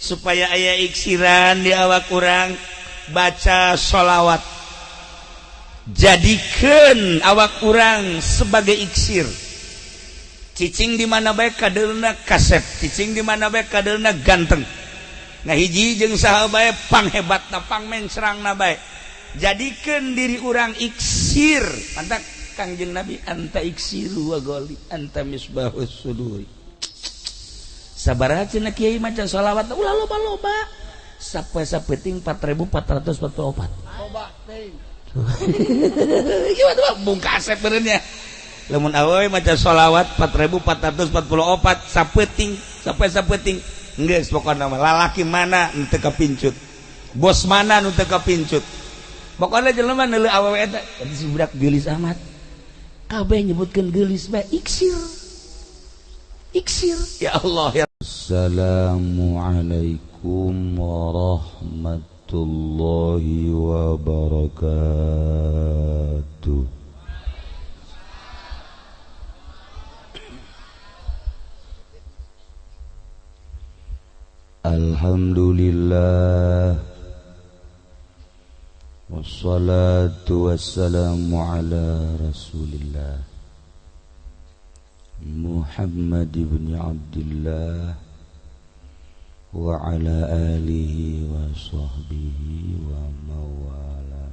Supaya aya iksiran di awak urang, baca sholawat. Jadikan awak urang sebagai iksir. Cicing di mana bae kadeulna kasep, cicing di mana bae kadeulna ganteng. Nah, hiji jeung saha bae panghebatna, pangmencrangna bae. Jadikan diri urang iksir. Mantap Kangjeng Nabi, anta iksiru wa goli anta misbahus suduri. Sabaraha cenah kiai maca sholawat? Ulah loba-loba. Sapoe sapeting 4444. Loba teuing. Gimana bung kasep benernya. Lamun awewe maca sholawat 4444 sapeting, sapoe sapeting. Geus pokona mah lalaki mana nu teu kapincut. Bos mana nu teu kapincut. Pokoknya jelema neuleuh awewe eta, si budak geulis amat. Kabeh nyebutkeun geulis bae iksir. Iksir. Ya Allah ya. Assalamualaikum warahmatullahi wabarakatuh. Alhamdulillah, wassalatu wassalamu ala rasulillah Muhammad ibn Abdillah wa ala alihi wa sahbihi wa mawala,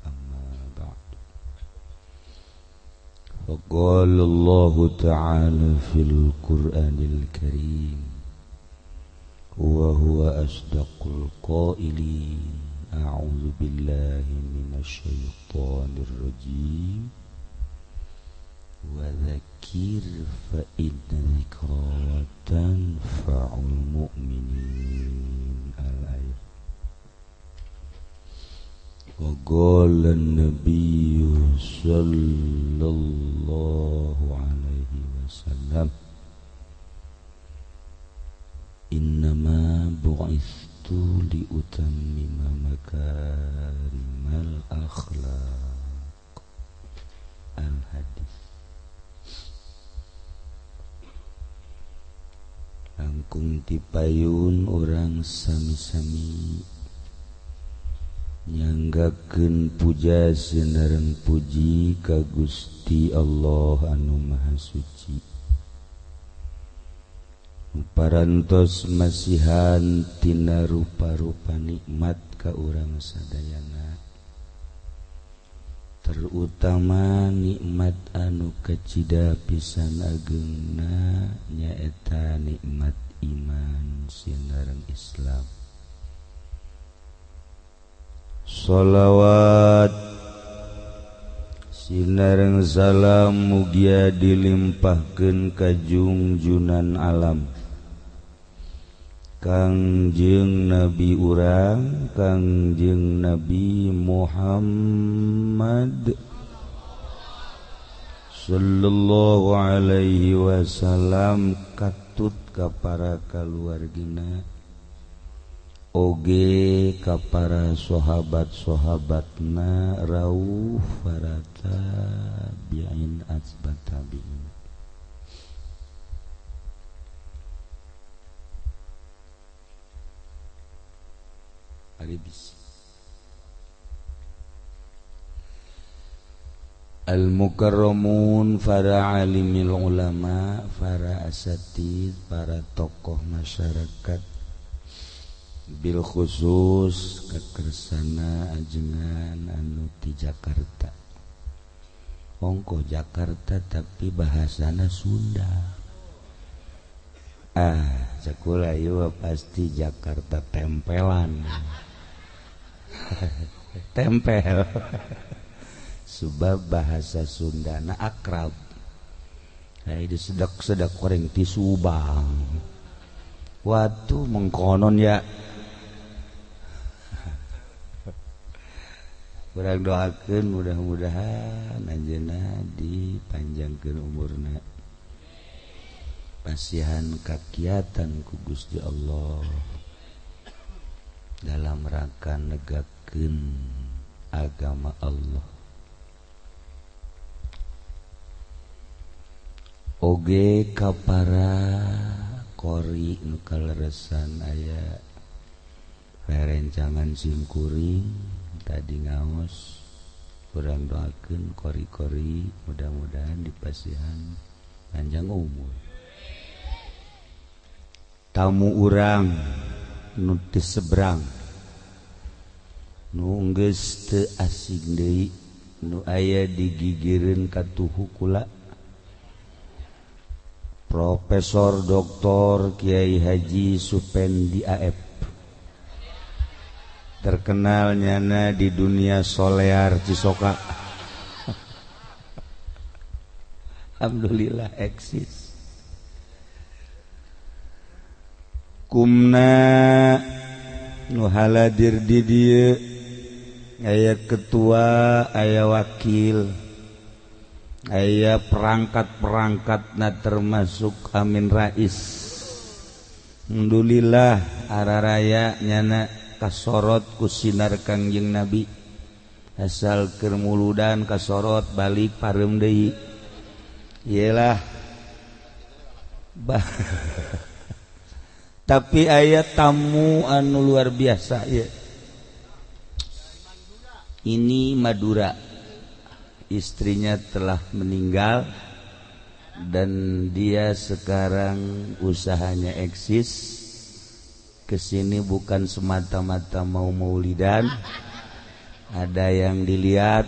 amma ba'd. Faqala Allah ta'ala fil Qur'anil Karim wa huwa asdaqul qailin. A'udzu billahi minasy syaithanir rajim. Wa dzakir fa inna dzikra tanfa'ul mu'minin. Al-ayat. Wa qala an-nabiyyu sallallahu alaihi wasallam, innama bu'itstu liutammima makarimal akhlaq. Al-hadis. Langkung tipayun orang sami-sami nyanggakeun puja sinareng puji ka Gusti Allah anu Maha Suci. Parantos masihan tina rupa-rupa nikmat ka urang sadayana, terutama nikmat anu kacida pisan ageungna nyaeta nikmat iman sinareng Islam. Sholawat sinareng salam mugia dilimpahkeun ka jungjunan alam Kangjeng Nabi urang, Kangjeng Nabi Muhammad sallallahu alaihi wasallam, katut ka para kaluargina oge ka para sahabat-sahabatna rauh para tabi'in asbat tabi'in. Al-mukarramun, para alimil ulama, para asatid, para tokoh masyarakat, bil khusus kekersana ajengan anu di Jakarta. Ongko Jakarta tapi bahasana Sunda. Ah, cakula ieu pasti Jakarta tempelan. Tempel. Sebab bahasa Sundana akrab. Hai disedak-sedak koreng ti Subang. Watu mengkonon ya. Urang doakeun mudah-mudahan anjeunna dipanjangkeun umurna. Pasihan kakiatan ku Gusti Allah dalam rangka negakeun agama Allah. Oge ka para qori nu kaleresan aya Rerencangan simkuring tadi ngaos kurang doakeun kori-kori mudah-mudahan dipasihan panjang umur. Tamu urang nu ti seberang nu geus teu asing deui nu aya digigireun katuhu kula Profesor Dr. Kiai Haji Supendi AF terkenal nyana di dunia solear Cisoka. Alhamdulillah eksis. Kumna nu haladir di dieu aya ketua, aya wakil, aya perangkat-perangkatna termasuk Amin Rais. Alhamdulillah araraya nyana kasorot ku sinar Kangjeng Nabi. Asal keur muludan kasorot balik pareum deui. Iyalah. Tapi aya tamu anu luar biasa ieu. Ini Madura. Istrinya telah meninggal dan dia sekarang usahanya eksis. Kesini bukan semata-mata mau maulidan, ada yang dilihat,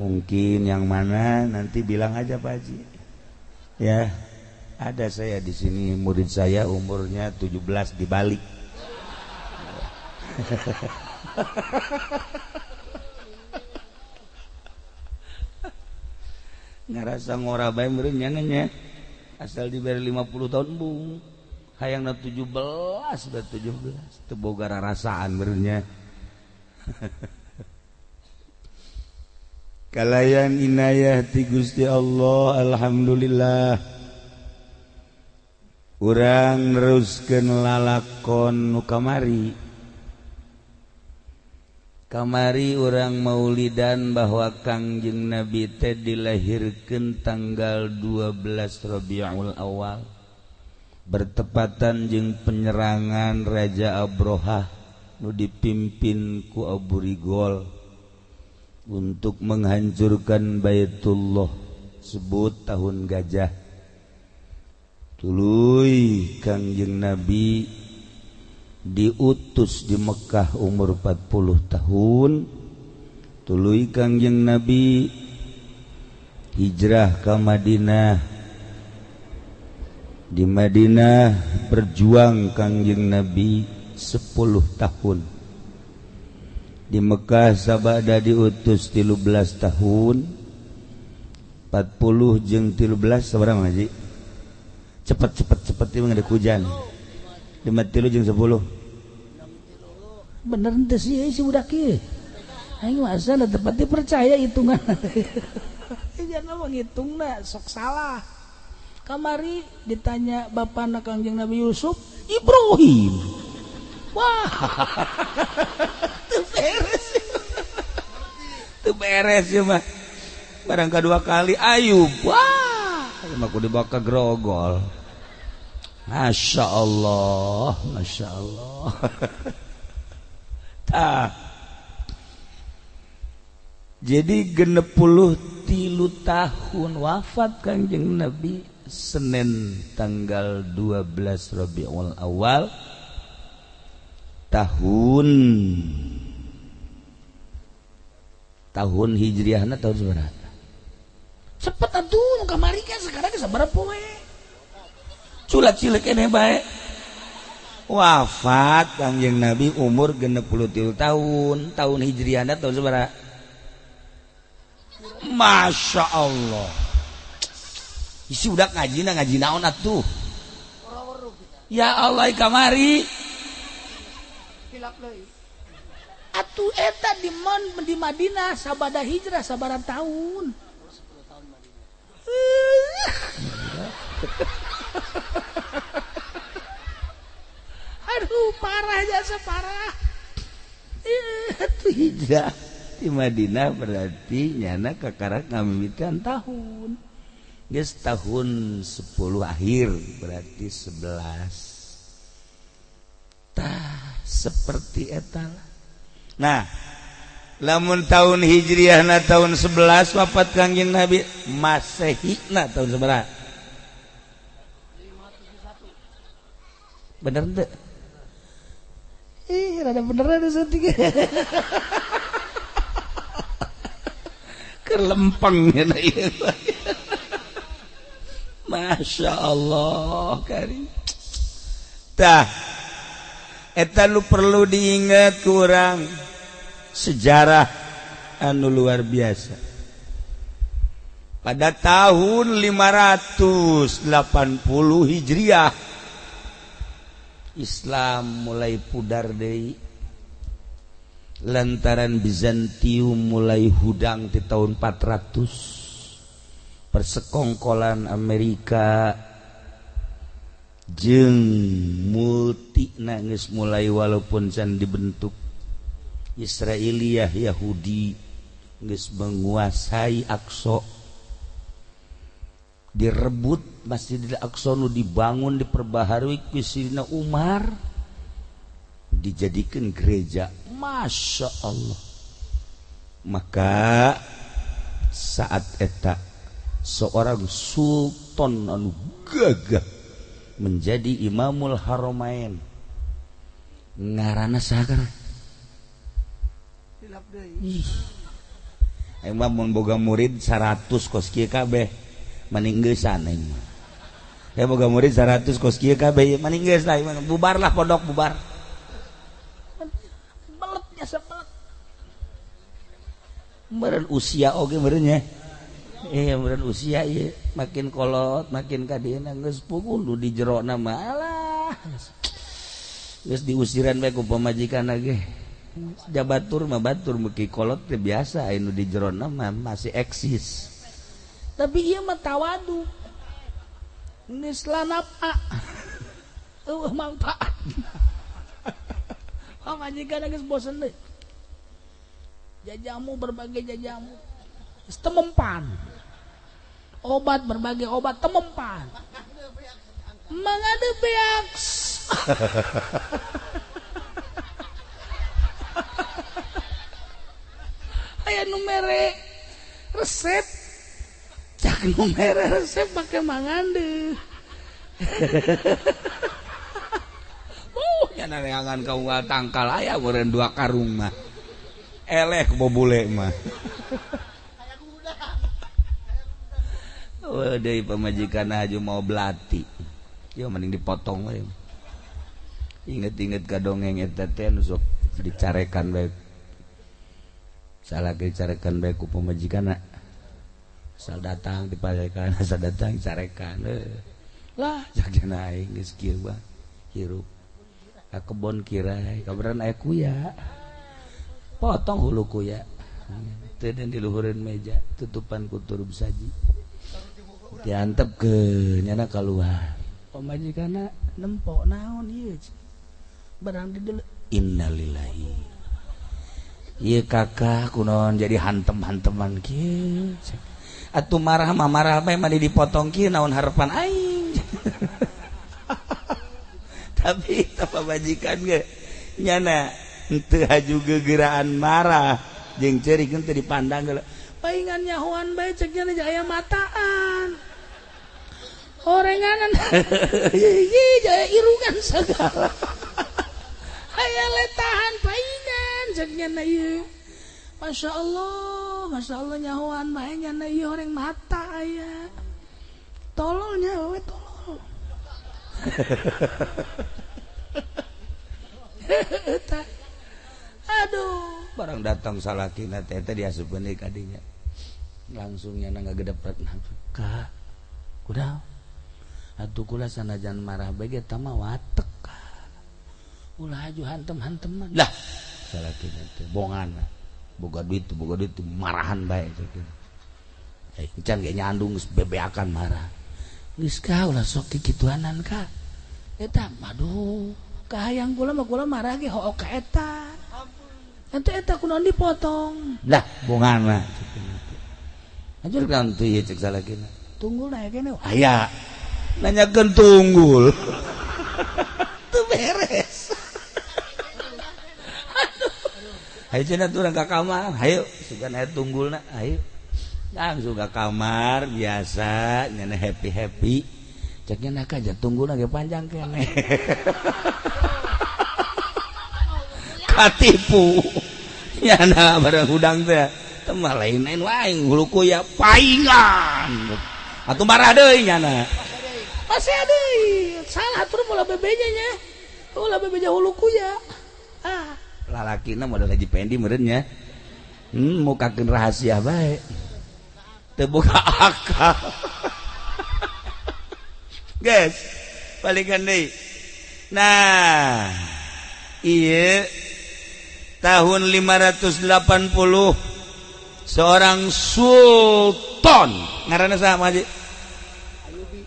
mungkin yang mana nanti bilang aja Pak Haji. Ya, ada saya di sini murid saya umurnya 17 dibalik. Ngerasa ngora bae meureun nya asal diberi 50 tahun bung. Hayangna 17 udah 17 teu boga rarasaan meureunnya. Kalayan inayah ti Gusti Allah alhamdulillah. Urang neruskeun lalakon nu kamari. Kamari urang maulidan bahwa Kangjeng Nabi teh dilahirkeun tanggal 12 Rabiul Awal. Bertepatan jeung penyerangan Raja Abrohah nu dipimpin ku Abu Rigol untuk menghancurkan Baitullah sebut tahun gajah. Tuluy Kangjeng Nabi diutus di Mekah umur 40 tahun. Tuluy Kangjeng Nabi hijrah ke Madinah. Di Madinah berjuang Kangjeng Nabi 10 tahun. Di Mekah sabada diutus 13 tahun. 40 jeung 13 sabaraha Haji? Cepet cepet cepet ieu ada hujan. 5 tilu jeung 10. Bener henteu sih si budak ieu. Aing mah asal tepat dipercaya hitungan. Jangan ngitungna sok salah. Kamari ditanya bapana Kangjeng Nabi Yusuf, Ibrahim. Wah. Teu beres. Teu beres ieu mah. Barang kedua kali Ayub. Wah, ieu mah kudu dibawa ke grogol. Masya Allah, Masya Allah. Tah. Jadi 63 tahun wafat Kangjeng Nabi Senin tanggal 12 Rabiul Awal tahun Hijriahna tahun sabaraha? Cepet atuh kamari kan sekarang sabaraha poe? Culat cilik keneh bae. Wafat Kangjeng Nabi umur 63 tahun, tahun Hijriahna tahun sabaraha? Masya Allah. Isi udah ngaji ngaji naon atuh. Ya Allah kamari. Atuh eta di mon di Madinah sabada hijrah sabaraha tahun. Aduh parah jasa parah. Atuh hijrah di Madinah berarti nyana kakarak ngamimitian tahun. Geus tahun 10 akhir berarti 11. Tah Seperti eta. Nah, lamun tahun Hijriah na tahun 11 wafat Kangjeng Nabi, Masehi na tahun seberapa? Bener teu? Ih, rada bener ada saeutik. Kelempeng nya ieu. Masya Allah karim. Tah, eta lu perlu diingat kurang sejarah anu luar biasa. Pada tahun 580 Hijriah Islam mulai pudar deui lantaran Bizantium mulai hudang di tahun 400. Persekongkolan Amerika jeung multi nangis mulai walaupun can dibentuk Israiliyah Yahudi geus menguasai Aqsa, direbut Masjidil Aqsa nu dibangun diperbaharui ku Sayyidina Umar dijadikan gereja. Masya Allah. Maka saat eta seorang sultan anu gagah menjadi Imamul Haramain ngaranna saha? Aing mah mun boga murid 100 kos kieu kabeh maninggeusan aing mah. Ya boga murid 100 kos kieu kabeh maninggeus lah, bubarlah pondok bubar. Belet jasa belet. Meureun usia oge meureun nya. Iya meureun usia ieu makin kolot makin ka dieuna geus pukul nu di jerona mah alah. Geus diusiran bae ku pamajikan ge. Jabatur mah batur meuki kolot teh biasa anu di jerona mah masih eksis. Tapi ieu mah tawadu. Geus lanapa. Eueuh manfaat. Pamajikan geus bosen deui. Jajamu berbagai jajamu. Geus temempan. Obat berbagai obat temempan. Mangade beak. Aya nu mere resep. Cak nu mere resep make mangande. Nya neangan ka unggal tangkal aya meureun 2 karung mah. Eleh bobule mah. Oh, deui pamajikan aju mau belati. Yo mending dipotong we. Inget-inget ka dongeng eta teh nu sok dicarekan bae. Salah dicarekan bae ku pamajikanna. Asal datang diparekan, asal datang dicarekan. Lah jagana aing geus kieu mah hirup. Ka kebon kirai, kabaran aya kuya. Potong hulu kuya. Teu den diluhureun meja, tutupan ku turub saji. Diantep ke nyana keluar. Pamajikanna nempo naon ieu? Barang di dulu. Innalillahi. Ieu kakak kunaon jadi hantem-hanteman kieu. Atuh marah mah marah bae mah dipotong kieu naon harapan aing. Tapi eta pamajikan ge nyana henteu haju gegeraan marah jeung ceurik henteu dipandang geula. Paingan nyahoan bae cek nya aya mataan. Orenganan. Ieu jaya irungan segala. Aya letahan paingan cek nya ieu. Masya Allah nyahoan bae nya ieu horeng mata aya. Tololnya we tolol. Aduh, barang datang salakina teh teh diasupkeun deui ka dinya. Langsung nyana ngagedepret ka. Kudaon? Atuh kula sanajan marah bae ge eta mah watek. Ulah aju hantem-hanteman. Lah, salakina teh bongan. Boga duit marahan bae cek. Eh, can ge nyandung geus bebeakan marah. Geus ka ulah sok kikituanan ka. Eta aduh, kahayang kula mah kula marah ge hook ka eta. Ente eta kunaon dipotong. Lah, bongan mah. Anjur kan teu ieu cek salakina. Tunggul na kene. Aya. Nanyakeun tunggul. Teu beres. Hayu cenah urang ka kamar, hayu sugan aya tunggulna, hayu. Langsung ka kamar biasa nyana happy-happy. Cek nya aja tunggulna ge panjang keneh. Katipu. Nyana barang hudang teh. Teu mah lain-lain wae hulu kuya paingan. Atuh marah deui nyana. Masih deui. Salah tur mula bebenya nya. Ulah bebeja hulu kuya. Ah, lalakina modal Haji Pendi meureun nya. Mukakeun rahasia bae. Teu boga akal. Guys, balikan deui. Nah, ieu tahun 580 seorang sultan ngaranna saha Haji? Ayubi.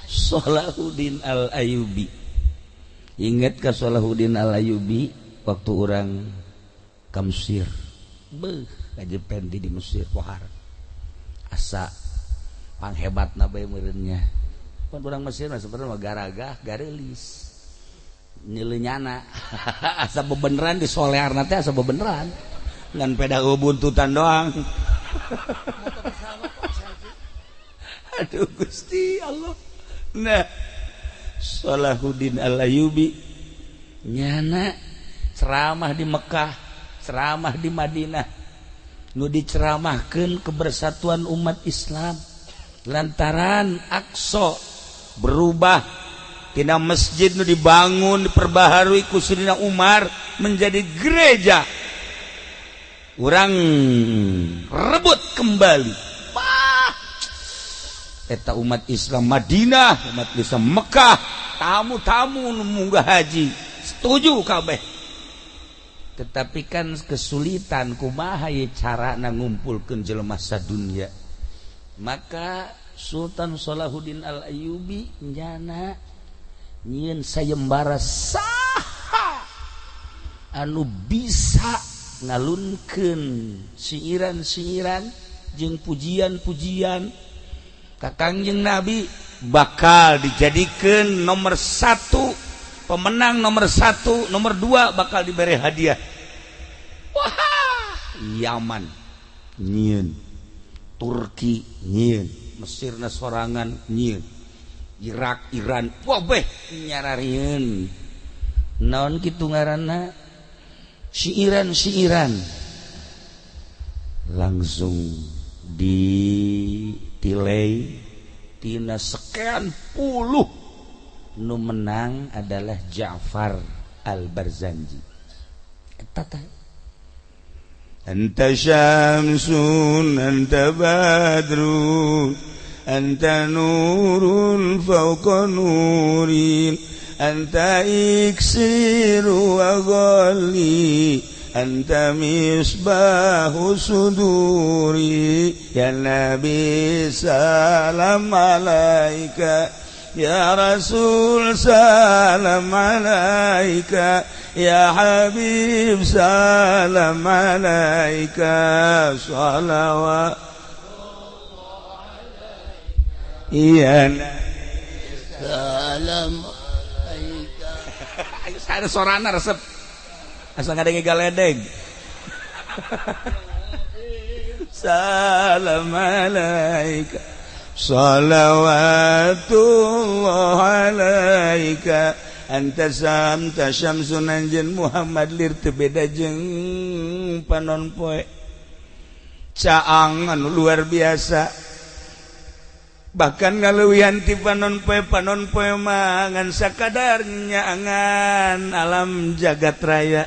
Salahuddin Al-Ayyubi. Ingat ka Salahuddin Al-Ayyubi waktu orang ka Mesir. Beuh, Haji Pendi di Mesir pohar. Asa panghebatna bae meureun nya. Pan urang Mesir mah sebenarnya mah garagah, gareulis. Nyeleunyana asa bebeneran di solearna teh asa bebeneran. Ngan peda buntutan doang. Aduh Gusti Allah. Nah, Salahuddin Al-Ayyubi nyana ceramah di Mekah, ceramah di Madinah. Nu diceramahkeun kebersatuan umat Islam lantaran Aqsa berubah tina masjid nu dibangun diperbaharui ku Sayyidina Umar menjadi gereja. Urang rebut kembali. Wah, eta umat Islam Madinah, umat Islam Mekah, tamu-tamu nu munggah haji setuju kabeh. Tetapi kan kesulitan kumaha ye carana ngumpulkeun jelema sadunya. Maka Sultan Salahuddin Al-Ayyubi nyana nyieun sayembara saha anu bisa ngalunkeun siiran-siiran jeung pujian-pujian ka Kangjeng Nabi bakal dijadikeun nomor 1 pemenang nomor 1, nomor 2 bakal diberi hadiah. Wah, Yaman nyieun, Turki nyieun, Mesirna sorangan nyieun, Irak, Iran, wah beh nyararieun. Naon kitu ngaranna? Siiran-siiran langsung ditilai tina sekian puluh nu menang adalah Ja'far Al-Barzanji. Eta teh Anta syamsun, anta badrun, anta nurun fawqa nurin, anta iksiru wa ghali, anta misbahu suduri. Ya Nabi salam alaika, ya Rasul salam alaika, ya Habib salam alaika, shalawat iya salam alaika. Ada sorana resep asal ngadenge galedeg. Salam alaika, salawatullah alaika, anta samta syamsun anjeun Muhammad lir teu beda jeung panon poe. Caang anu luar biasa, bahkan ngaleuwihan ti panon poe. Panon poe mah ngan sakadar nyaangan alam jagat raya.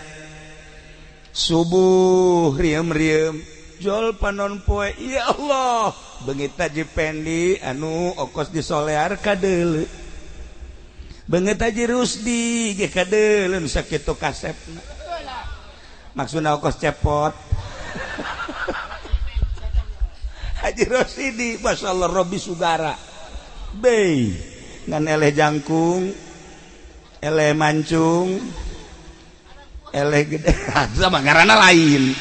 Subuh rieum-rieum jol panon poe, ya Allah beungit Haji Pendi anu okos di solear kadeuleu, beungit Haji Rusdi ge kadeuleu nu sakitu kasepna, maksudna okos cepot. Haji Rosidi masyaallah Robi Sugara bei ngan eleh jangkung, eleh mancung, eleh gede sama ngaranna lain.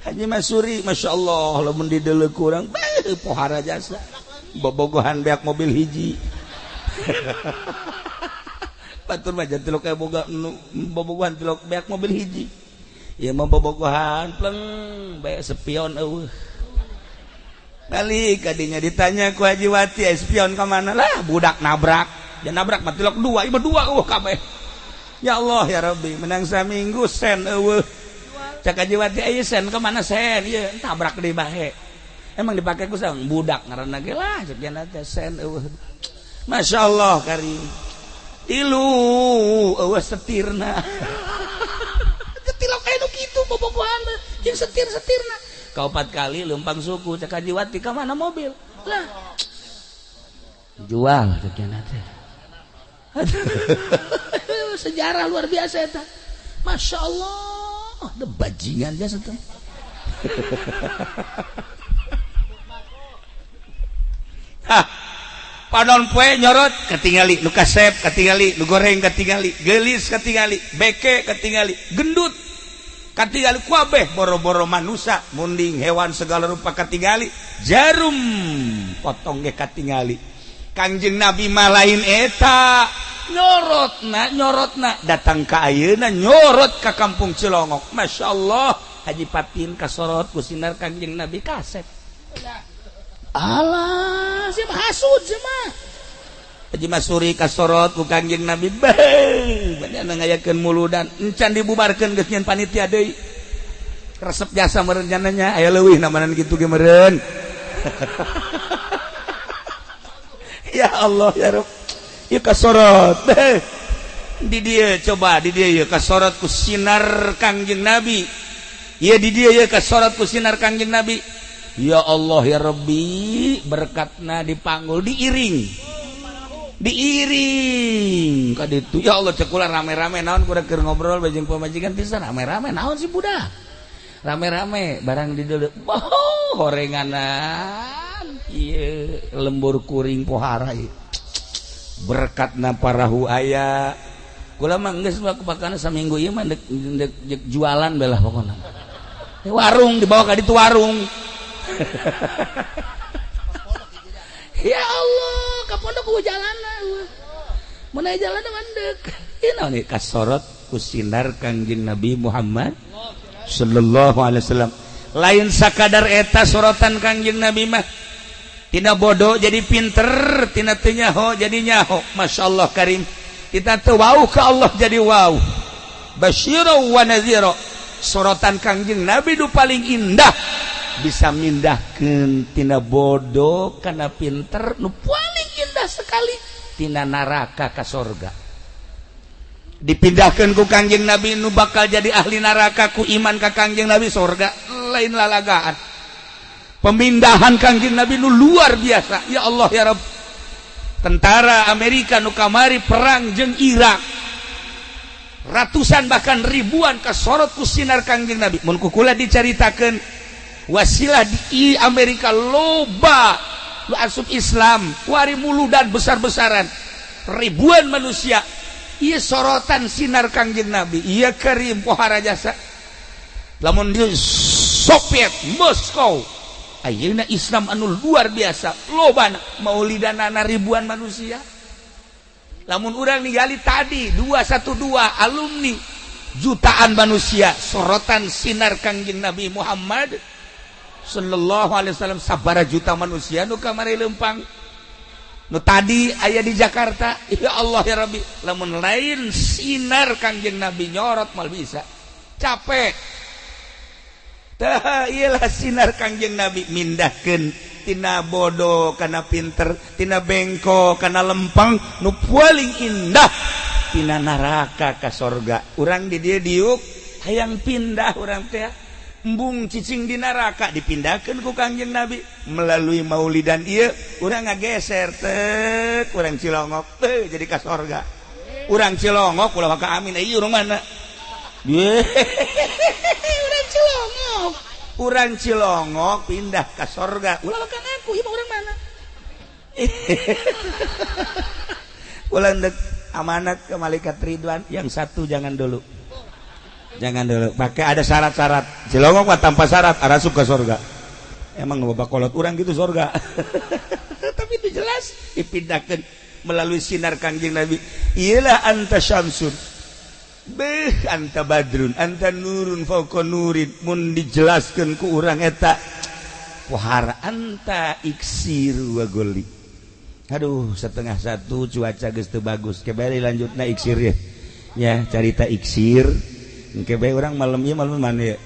Haji Masuri masya Allah lamun dideuleu kurang beuh pohara jasa bobogohan beak mobil hiji. Batur mah tilok kayak boga bobogohan tilok beak mobil hiji. Ieu mah bobogohan pleng bae spion eueuh. Balik kadinya ditanya ku Haji Wati, spion ka mana lah budak nabrak. Dia nabrak mah tilok dua, ieu dua eueuh kabeh. Ya Allah ya Rabbi, menang saminggu sen eueuh. Cak Haji Wati aya sen ka mana sen? Ieu tabrak di bahe. Emang dipake ku sang budak ngaranna ge lah cek jana teh sen eueuh. Masya Allah karim. Tilu eueuh setirna. Tilok aya nu kitu bobogohan jeung setir-setirna. Kaopat kali lempang suku cek Haji Wati ka mana mobil? Lah. Jual cek jana teh. Sejarah luar biasa eta. Masya Allah, ada bajingan jasa teh. Hah, panon poe nyorot katingali nu kasep katingali nu goreng katingali geulis katingali beke katingali gendut katingali kuabeh boro-boro manusia munding hewan segala rupa katingali jarum potong ge katingali. Kangjeng Nabi mah lain eta nyorotna datang ka ayeuna nyorot ka kampung Cilongok. Masya Allah Haji Patin kasorot ku sinar Kangjeng Nabi kasep. Alah si hasud si mah Haji Masuri kasorot ku Kangjeng Nabi beuh banyak ngayakeun muludan encan dibubarkeun geus nyeun panitia deui resep jasa meureun nya aya leuwih namanan kitu ge meureun. Ya Allah ya Rabb ieu kasorot di dieu coba di dieu ieu kasorot ku sinar Kangjeng Nabi ieu di dieu ieu kasorot ku sinar Kangjeng Nabi. Ya Allah ya Rabbi berkatna dipanggul diiring diiring ka ditu. Ya Allah cek kula rame-rame naon kuda keur ngobrol jeung pamajikan pisan rame-rame naon si budak rame-rame barang di dieu oh horenganan ieu lembur kuring pohara ieu berkatna parahu aya. Kula mah geus mah kupakana saminggu ieu mah dek jualan belah pokona warung dibawa ka ditu warung. Ya Allah, ka pondok ku jalanna. Mun aya jalanna mandek. Ieu naon ieu kasorot ku sinar Kangjeng Nabi Muhammad sallallahu alaihi wasallam. Lain sakadar eta sorotan Kangjeng Nabi mah. Tina bodoh jadi pinter, tina teu nyaho jadi nyaho. Masya Allah karim. Kita teu wau ka Allah jadi wau. Basyira wa nadhira. Sorotan Kangjeng Nabi nu paling indah. Bisa mindahkeun tina bodoh kana pinter nu paling indah sekali tina neraka ka sorga. Dipindahkeun ku Kangjeng Nabi nu bakal jadi ahli neraka ku iman ka Kangjeng Nabi sorga lain lalagaan. Pemindahan Kangjeng Nabi nu luar biasa. Ya Allah ya Rabb. Tentara Amerika nu kamari perang jeung Irak ratusan bahkan ribuan kasorot ku sinar Kangjeng Nabi. Mun ku kula dicaritakeun wasilah di Amerika loba lu asup Islam wari muludan besar-besaran ribuan manusia ieu sorotan sinar Kangjeng Nabi. Ieu karim pohara jasa lamun di Soviet Moskow ayeuna Islam anu luar biasa loba maulidanana ribuan manusia. Lamun urang ningali tadi 212 alumni jutaan manusia sorotan sinar Kangjeng Nabi Muhammad sallallahu alaihi wasallam sabara juta manusia nu kamari lempang nu tadi aya di Jakarta. Ya Allah ya Rabbi, lamun lain sinar Kangjeng Nabi nyorot mal bisa capek. Tah ieu sinar Kangjeng Nabi mindahkeun tina bodoh kana pinter, tina bengko kana lempang nu paling indah tina neraka ka sorga. Urang di dieu diuk hayang pindah urang teh embung cicing di neraka dipindahkeun ku Kangjeng Nabi melalui maulidan ieu urang ngageser tek urang Cilongok teh jadi ka sorga. Urang Cilongok ulah maka amin ieu urang mana? Urang Cilongok. Urang Cilongok pindah ka sorga. Ulah maka ngaku ieu mah urang mana? Ulah ndek amanat ke malaikat Ridwan yang satu jangan dulu. Jangan dulu, pakai ada syarat-syarat. Cilongok mah tanpa syarat arasup ke sorga. Emang bapak kolot urang gitu sorga. Tapi itu jelas dipindahkan melalui sinar Kangjeng Nabi. Iyalah anta syamsun beh anta badrun anta nurun fauqa nurin, mun dijelaskeun ku urang eta pohara anta iksir wa goli. Aduh, 12:30 cuaca geus teu bagus, kebari lanjutna iksir ya. Ya, carita iksir. Engke bae urang malam ieu, malam mana ya?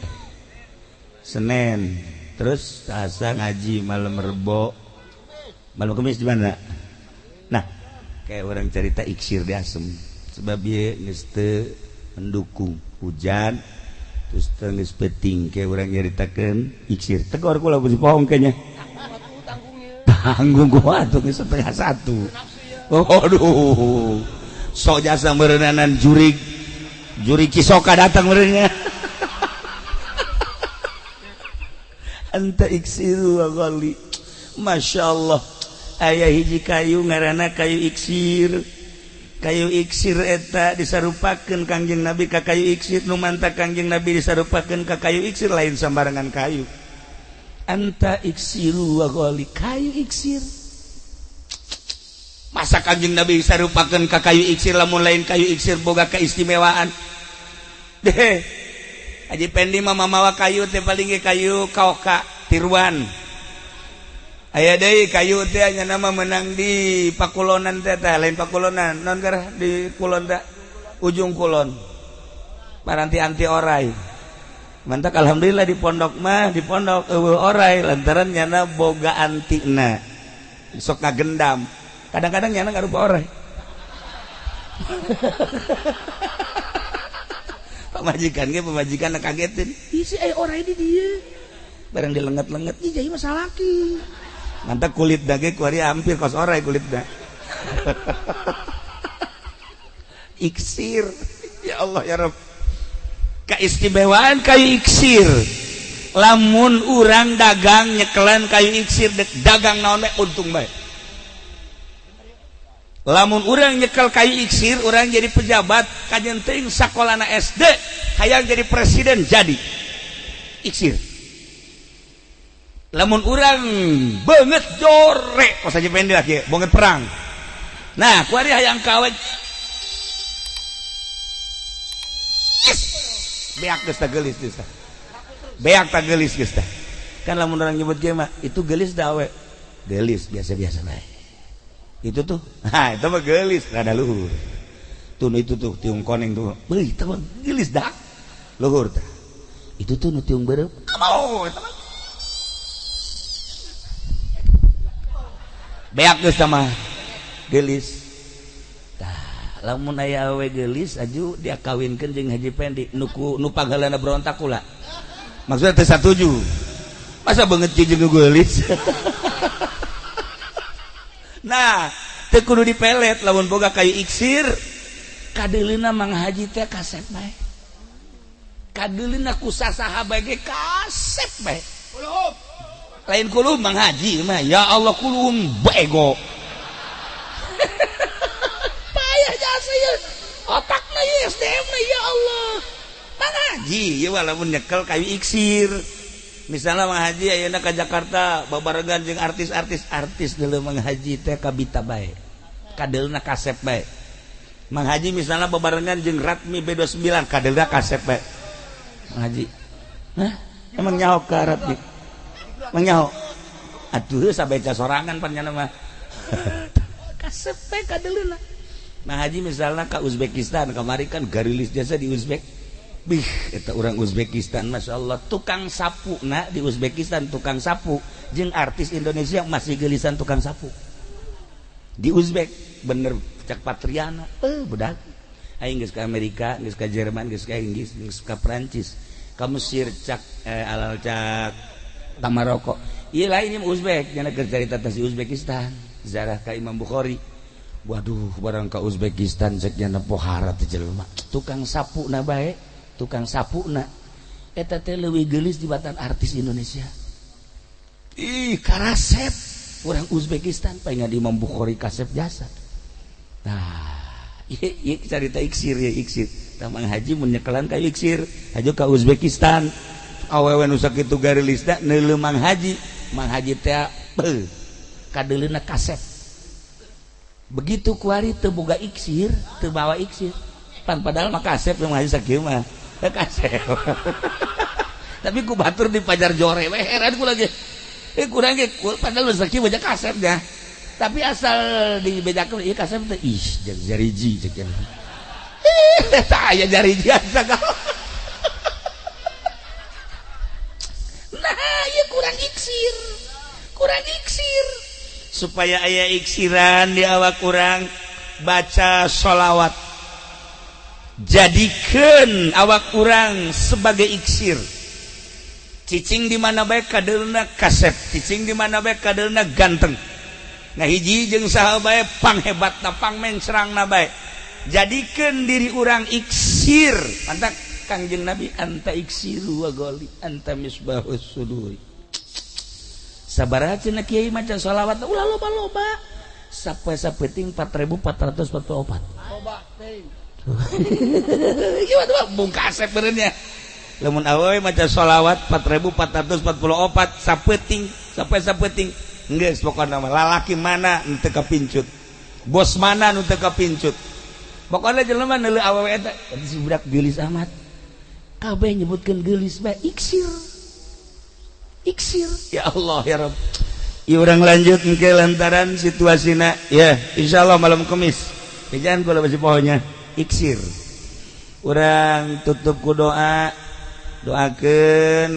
Senin. Terus Selasa ngaji, malam Rebo. Malam Kamis di mana? Nah, kayak orang cerita iksir di Asem. Sebab ieu geus teu mendukung hujan, terus teu geus peuting kayak orang nyaritakeun iksir. Tegor kula beusi pohong kayaknya. Tanggung gua atuh geus 12:30. Aduh. Sok jasa meureunanan jurig. Jurig Cisoka datang meureunnya. Anta iksiru wa ghali. Masya Allah. Aya hiji kayu ngaranna kayu iksir. Kayu iksir eta disarupakeun Kangjeng Nabi ka kayu iksir, nu manta Kangjeng Nabi disarupakeun ka kayu iksir lain sambarangan kayu. Anta iksiru wa ghali, kayu iksir. Masa Kangjeng Nabi disarupakeun ka kayu iksir lamun lain kayu iksir boga keistimewaan. Deh. Haji Pendi mah mamawa kayu teh paling ge kayu kaoka tiruan. Aya deui kayu teh nya nama menang di Pakulonan teh, teh lain Pakulonan, non garah di kulon teh ujung kulon. Paranti anti orai. Mantak alhamdulillah di pondok mah, di pondok eueuh orai lantaran nyana boga antina. Sok ngagendam. Kadang-kadang nyana ngarupa orai. Pamajikan ge pamajikan kagetin. Isi aya orai di dieu. Barang dilenget-lenget, ih jadi masalah salaki. Mantap kulit dage kuari hampir kos orai kulitna. Iksir. Ya Allah ya Rabb. Keistimewaan kayu iksir. Lamun urang dagang nyekelan kayu iksir dek dagang naon bae untung bae. Lamun urang nyekel kayu iksir urang jadi pejabat kajen teuing sakolana SD hayang jadi presiden jadi iksir. Lamun urang banget jorek kos aja pendek lagi banget perang. Nah kuari hayang kawe beak geus tah geulis geus tah. Beak tah geulis geus tah. Kan lamun urang nyebut ge mah itu geulis da awe. Geulis biasa-biasa bae. Itu tuh, nah itu mah geulis rada luhur. Tuh itu tuh tiung koneng tuh. Beuh itu mah geulis dak. Luhur tah. Itu tuh nu tiung beureum. Amau eta mah. Beak geus tah mah geulis. Tah, lamun aya awe geulis aju dia kawinkeun jeung Haji Pendi nu nu panggalana berontak kula. Maksudnya teu satuju. Masa beungeut jeung geulis. Nah, teu kudu dipelet lamun boga kayu iksir. Kadeuleuna Mang Haji teh kasep bae. Kadeuleuna ku sasaha bae ge kasep bae. Kulum. Lain kulum Mang Haji mah, ya Allah kulum bego. Payah jasa ya. Otakna ya SDM na ya Allah. Mang Haji ieu walaupun nyekel kayu iksir. Misalnya Mang Haji ayeuna ka Jakarta babarengan jeung artis-artis, artis deuleu Mang Haji teh kabita bae. Kadeulna kasep bae. Mang Haji misalnya babarengan jeung Ratmi B29 kadeulna kasep bae. Mang Haji. Hah? Emang nyaho ka Ratmi? Emang nyaho? Atuh sabeca sorangan pan nyana mah. Kasep bae kadeulna. Mang Haji misalnya ka Uzbekistan kamari kan garilis jasa di Uzbek. Bih, eta urang Uzbekistan Masya Allah tukang sapu na di Uzbekistan tukang sapu jeung artis Indonesia masih gelisan tukang sapu di Uzbek bener cak Patriana budak aing geus ka Amerika geus ka Jerman geus ka Inggris geus ka Prancis ka Mesir cak alal cak Tamaroko ieu lain ieu Uzbek nya keur carita teh si Uzbekistan zarah ka Imam Bukhari. Waduh barang ka Uzbekistan cek nya pohara teh jelema tukang sapu na bae tukang sapuna eta teh leuwih geulis dibatan artis Indonesia. Ih karasep urang Uzbekistan palingan Imam Bukhari kasep jasa. Nah, ieu carita iksir ya iksir. Tah Mang Haji mun nyekelan ka iksir, hajo ka Uzbekistan. Awewe nu sakitu garilisna neuleuh Mang Haji, Mang Haji teh beuh kadeuleuna kasep. Begitu kuari teu boga iksir, teu bawa iksir. Pan padahal mah kasep yang ngaji sakieu mah. Kasep. Tapi ku batur di pajar jore we, heran ku lagi. Eh, kurang ge padahal sakieu mah kasep nya. Tapi asal dibedakeun ieu kasep teh, ih, jariji cek. Eh, tah aya jariji sagala. Nah, ieu kurang iksir. Kurang iksir. Supaya aya iksiran di awak kurang, baca sholawat. Jadikan awak kurang sebagai iksir. Cicing di mana bae kadeulna kasep, cicing di mana bae kadeulna ganteng. Nah, hiji jeung saha bae panghebatna, pangmencrangna bae. Jadikan diri urang iksir. Mantap Kangjeng Nabi, anta iksiru wa goli, anta misbahus suduri. Sabaraha cenah kiai maca sholawat ulah loba-loba. Sapoe-sapoe 4444. Loba teuing. Gimana tuh bung kasep beureunya. Lamun awewe maca sholawat 4444 sapeuting, sapoe-sapeuting. Geus pokona mah lalaki mana nu teu kapincut. Bos mana nu teu kapincut. Pokona jelema neuleuh awewe eta, si budak geulis amat. Kabeh nyebutkeun geulis bae iksir. Iksir. Ya Allah ya Rabb. Ieu urang lanjut engke lantaran situasina ya insyaallah malam Kamis. Jangan kula besi pohonya iksir. Urang tutup ku doa. Doakeun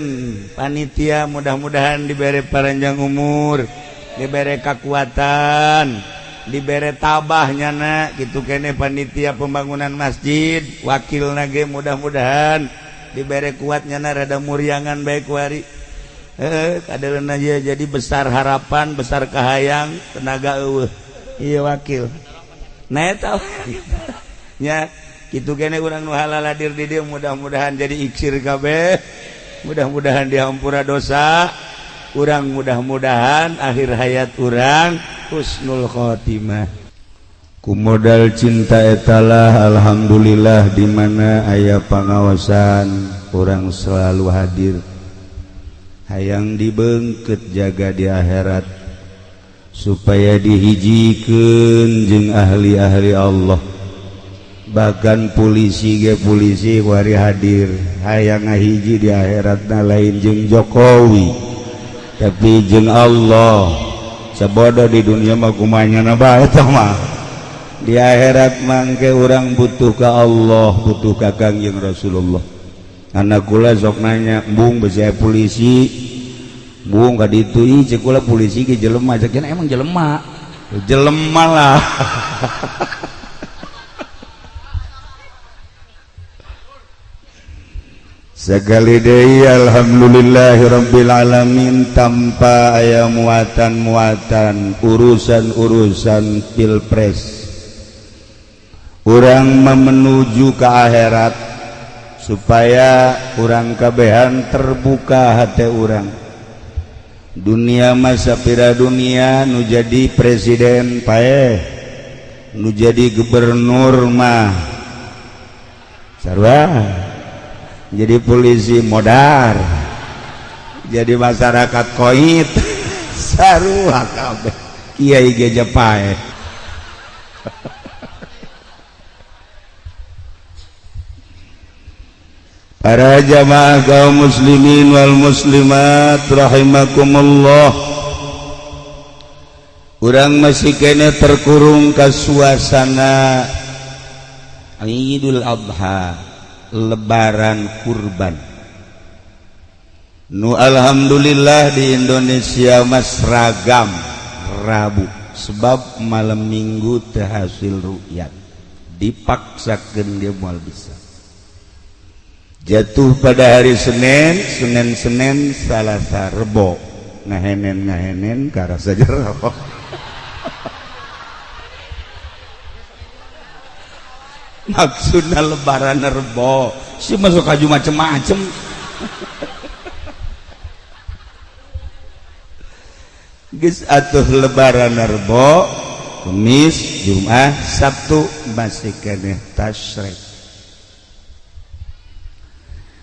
panitia mudah-mudahan diberi panjang umur, diberi kekuatan, diberi tabah nyana gitu kene panitia pembangunan masjid, wakil nage mudah-mudahan diberi kuat nyana rada muriangan baik wari. Kadeulna aja jadi besar harapan, besar kahayang, tenaga eueuh. Ieu wakil. Nah eta nya kitu kene urang nu halal hadir di dieu mudah-mudahan jadi iksir kabeh. Mudah-mudahan dihampura dosa. Urang mudah-mudahan akhir hayat urang husnul khotimah. Ku modal cinta etalah alhamdulillah di mana aya pangawasan urang selalu hadir. Hayang dibengket jaga di akhirat supaya dihijikeun jeung ahli-ahli Allah. Bahkan polisi ge polisi wari hadir hayang ngahiji di akhiratna lain jeung Jokowi tapi jeung Allah. Sabodo di dunia mah kumanya bae tah mah. Di akhirat mangke urang butuh ka Allah, butuh ka Kangjeng Rasulullah. Anak kula sok nanya, "Bung besi polisi, bung ka ditu ih cek kula polisi ge jelema." Cek emang jelema. Jelema lah. Sekali deui alhamdulillahirabbil alamin tanpa aya muatan-muatan urusan-urusan pilpres. Urang menuju ke akhirat supaya urang kabehan terbuka hati urang. Dunia masa pira dunia nu jadi presiden paeh, nu jadi gubernur mah sarua, jadi polisi modar, jadi masyarakat koit sarua kabeh, kiai ge paeh. Para jamaah kaum muslimin wal muslimat rahimakumullah. Urang masih kene terkurung ke suasana Idul Adha, Lebaran kurban. Nu alhamdulillah di Indonesia mas ragam Rabu, sebab malam Minggu teu hasil rukyat, dipaksakeun dia moal bisa. Jatuh pada hari Senin, Senin Senin Salasa Rebo, ngahenen ngahenen karasa jero. Maksudna lebaran Rebo, si masuk kaju macem-macem. Geus atuh lebaran Rebo, Kamis, Jumat, Sabtu masih keneh tasyrik.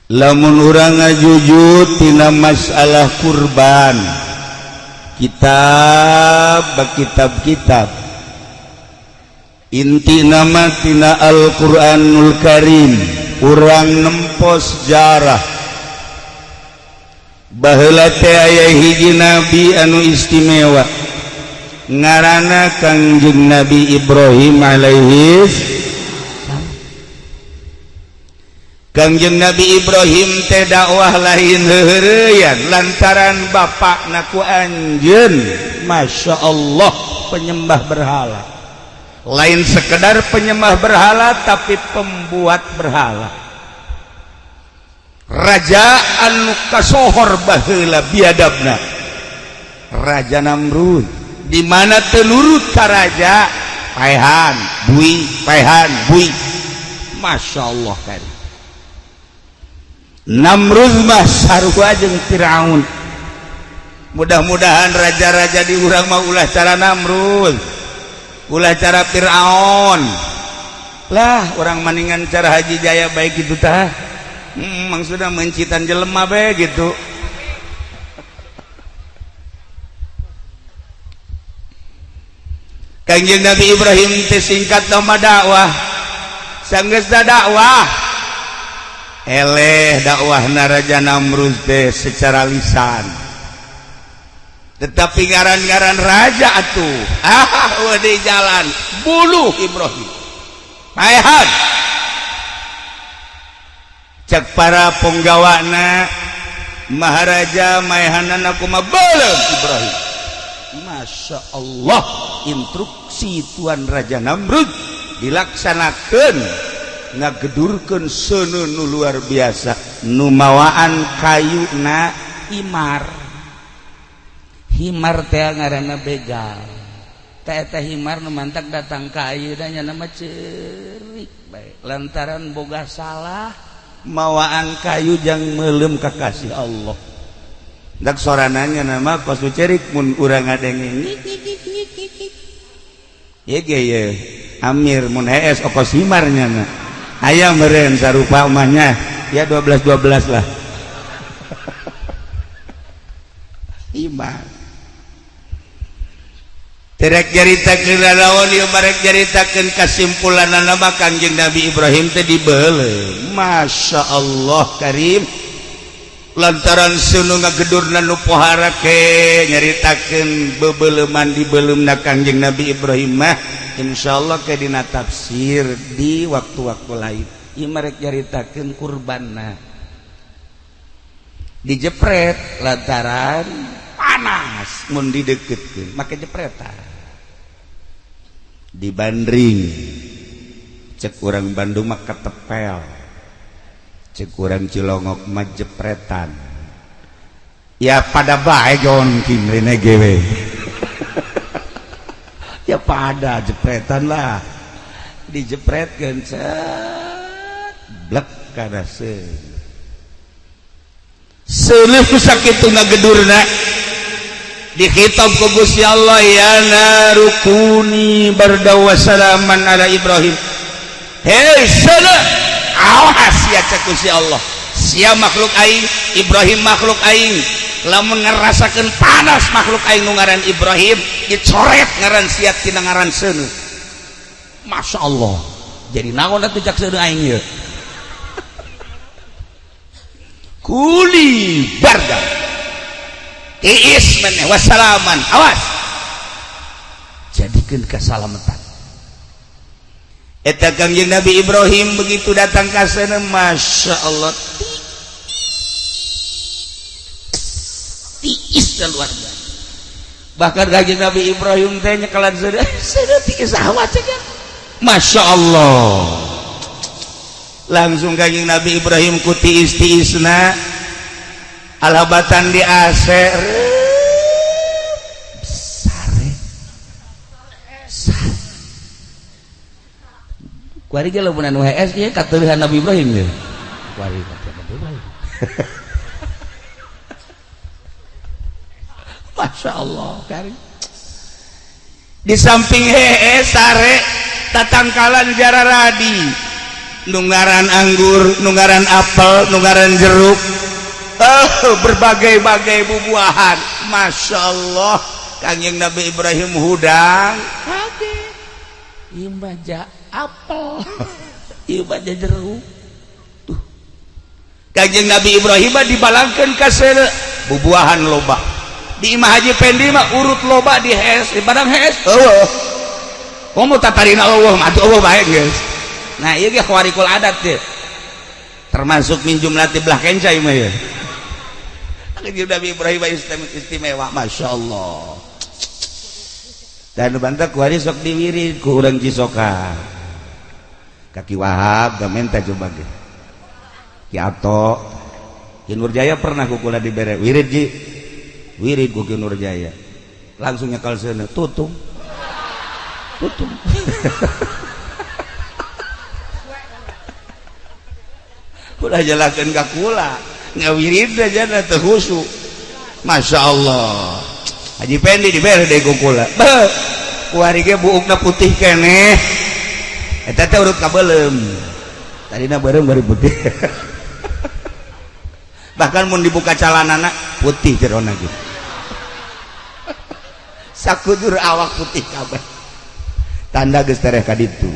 Lamun urang ngajujud tina masalah kurban, kitab kitab-kitab Inti nama tina Al-Qur'anul Karim, urang nempo sejarah baheula teh aya hiji nabi anu istimewa, ngaranna Kangjeng Nabi Ibrahim alaihi salam. Kangjeng Nabi Ibrahim teh dakwah lain heureuyan lantaran bapakna ku anjeun, Masya Allah, penyembah berhala. Lain sekedar penyembah berhala, tapi pembuat berhala, raja anu kasohor baheula biadabna, Raja Namrud, di mana teu nurut ka raja, paehan bui, paehan bui. Masya Allah kan Namrud mah sarua jeung Firaun. Mudah-mudahan raja-raja di urang mah ulah cara Namrud, ulah cara Firaun lah. Urang maningan cara Haji Jaya baik gitu tah. Maksudnya mencitan jelema bae gitu. Kangjeng Nabi Ibrahim teh singkat nama dakwah, sanggeus dakwah eleh dakwah Raja Namrud teh secara lisan, tetapi ngaran-ngaran raja atuh ah di jalan bunuh Ibrahim, paehan. Cek para penggawana, "Maharaja, maehanana kumaha?" "Beuleum Ibrahim." Masya Allah, instruksi Tuan Raja Namrud dilaksanakan, ngagedurkeun seuneu nu luar biasa, nu mawaan kayuna himar. Himar teh ngaranna begal teh. Eta himar nu mantak datang ka ayeuna nya nama ceurik bae lantaran boga salah, mawaan kayu jang meuleum kakasih Allah. Dak sorananya nama kos nu cerik mun urang ngadenge ye ge ye Amir mun hees okos himarnya na aya meureun sarupa omahnya ya 12 12 lah himar. Terek nyaritakeun lalaon ieu, barek nyaritakeun kasimpulanna mah Kangjeng Nabi Ibrahim teh dibeuleum. Masya Allah Karim, lantaran seuneu ngagedurna nu pohara ke nyaritakeun bebeleuman dibeuleumna Kangjeng Nabi Ibrahim mah insyaallah ke dina tafsir di waktu-waktu lain. Ieu marek nyaritakeun kurbanna dijepret lantaran panas, mun dideketkeun make jepretan, dibandring cek urang Bandung mah ketepel, cek urang Cilongok mah jepretan. Ya pada bae jon rene gewe ya pada jepretan lah. Dijepretkeun, set, blek kana seuneu. Seuneu sakitu ngagedurna, dikhitab ku Gusti Allah, "Ya naru kuni barda wa salaman ala Ibrahim." Hei seuneu, awas ya, cek Gusti Allah, sia makhluk aing, Ibrahim makhluk aing, lamun ngerasakeun panas makhluk aing nu ngaran Ibrahim, dicoret ngaran sia tina ngaran seuneu. Masya Allah, jadi naon atuh cak seuneu aing ieu? Kuli barda tiis maneh wassalaman, awas, jadikeun kasalamatan. Eta Kangjeng Nabi Ibrahim begitu datang ka sana, Masya Allah, tiis dan luar biasa. Bahkan Kangjeng Nabi Ibrahim teh nyekelan seuneu, seuneu tiis awat cek. Masya Allah, langsung Kangjeng Nabi Ibrahim ku tiis-tiisna alhabatan di AC sare sare. Kuari ge lamun anu HS ieu kateuhan Nabi Ibrahim ye. Kuari kateuhan Nabi Ibrahim. Masya Allah kari. Di samping hees sare, tatangkalan jararadi, nunggaran anggur, nunggaran apel, nunggaran jeruk, berbagai-bagai bubuahan. Masya Allah, Kangjeng Nabi Ibrahim hudang kaget. Ieu mah ja apel, ieu mah ja jeruk. Tuh, Kanjeng Nabi Ibrahim mah dibalangkeun ka seuneu, bubuahan loba. Di Imah Haji Pendi mah urut loba di hees, di padang hees eueuh. Komo tatarina eueuh mah atuh eueuh bae geus. Nah, ieu ge khawariqul adat teh, termasuk min jumlati belah kenca ieu mah ya. Kanjeng Nabi Ibrahim istimewa, Masya Allah. Dan bantah kuari sok diwirid ku urang Cisoka, kaki Wahab gak minta coba ge Ki Ato, Ki Nurjaya pernah ku kula dibere wirid, ji wirid ku Ki Nurjaya, langsung nyekal seuneu, tutung tutung udah jelakeun ka kula ngawirid aja na teu khusyuk. Masya Allah, Haji Pendi dibere deui ku kula. Beuh, kuari ge buukna putih keneh. Eta teh urut kabeuleum, tadina beureum bari putih. Bahkan mun dibuka calanana putih jerona ge, sakujur awak putih kabeh, tanda geus tereh ka ditu.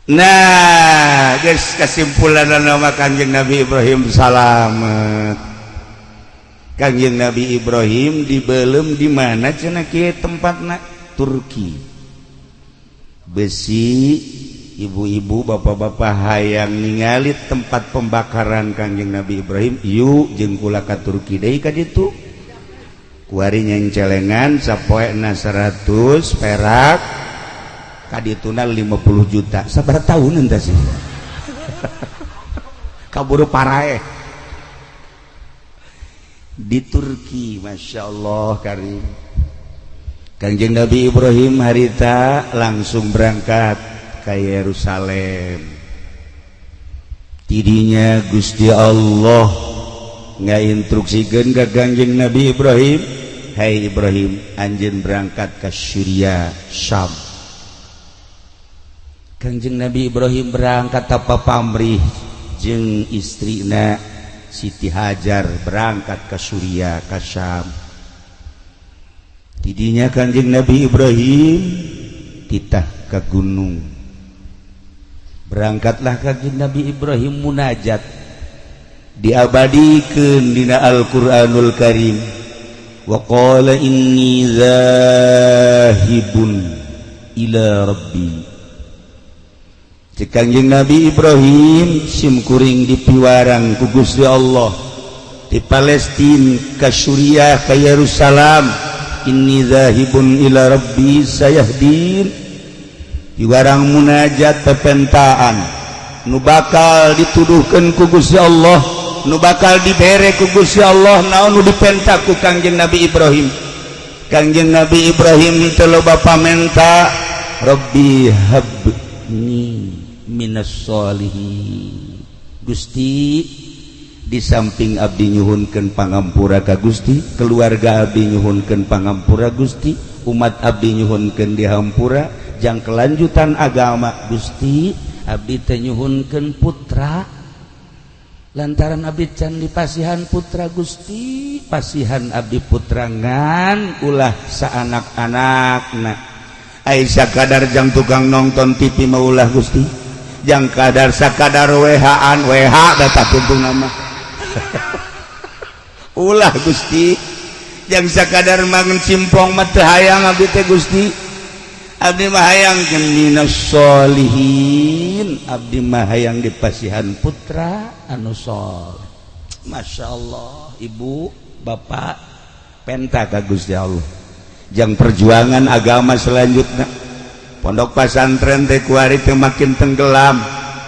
Nah, guys, kesimpulan nama Kanjeng Nabi Ibrahim salamet. Kanjeng Nabi Ibrahim dibelem di mana cenah kieu tempatna? Turki. Besi ibu-ibu, bapak-bapak hayang ningali tempat pembakaran Kanjeng Nabi Ibrahim, yuk jeung kula ka Turki deui ka ditu. Kuari nyencelengan sapoena 100 perak, kadituna 50 juta. Sabaraha tahun entah sih kaburu paraeh di Turki. Masya Allah karim. Kanjeng Nabi Ibrahim harita langsung berangkat ke Yerusalem. Tidinya Gusti Allah ngainstruksikeun ka Kanjeng Nabi Ibrahim, "Hai Ibrahim, anjeun berangkat ke Syria, Syam." Kanjeng Nabi Ibrahim berangkat tanpa pamrih jeung istrina Siti Hajar, berangkat ke Suriah, ke Syam. Tidinya Kanjeng Nabi Ibrahim titah ke gunung. Berangkatlah Kanjeng Nabi Ibrahim munajat, diabadikeun dina Al-Qur'anul Karim. Wa qala inni zahibun ila rabbi. Cek Kanjeng Nabi Ibrahim, sim kuring dipiwarang ku Gusti Allah di Palestina ka Suriah, ka Yerusalem. Inni zahibun ila rabbi sayahdin. Piwarang munajat pepentaan nu bakal dituduhkeun ku Gusti Allah, nu bakal dibere ku Gusti Allah. Naon nu dipenta ku Kangjeng Nabi Ibrahim? Kangjeng Nabi Ibrahim teu loba pamenta, Rabbi habni minas sholihin. Gusti, di samping abdi nyuhunkeun pangampura ka Gusti, keluarga abdi nyuhunkeun pangampura Gusti, umat abdi nyuhunkeun dihampura jang kelanjutan agama Gusti, abdi teh nyuhunkeun putra lantaran abdi can dipasihan putra. Gusti, pasihan abdi putra ngan ulah saanak-anakna. Aisyah kadar jang tukang nonton TV mah ulah Gusti, jang kadar sakadar WH-an WH data tuntung nama ulah Gusti, jang sakadar mangan simpong mah teu hayang abdi teh Gusti. Abdi mah hayang minas sholihin, abdi mah hayang dipasihan putra anu soleh. Masya Allah, ibu bapak penta ka Gusti Allah jang perjuangan agama selanjutnya. Pondok pesantren teh kuari teh makin tenggelam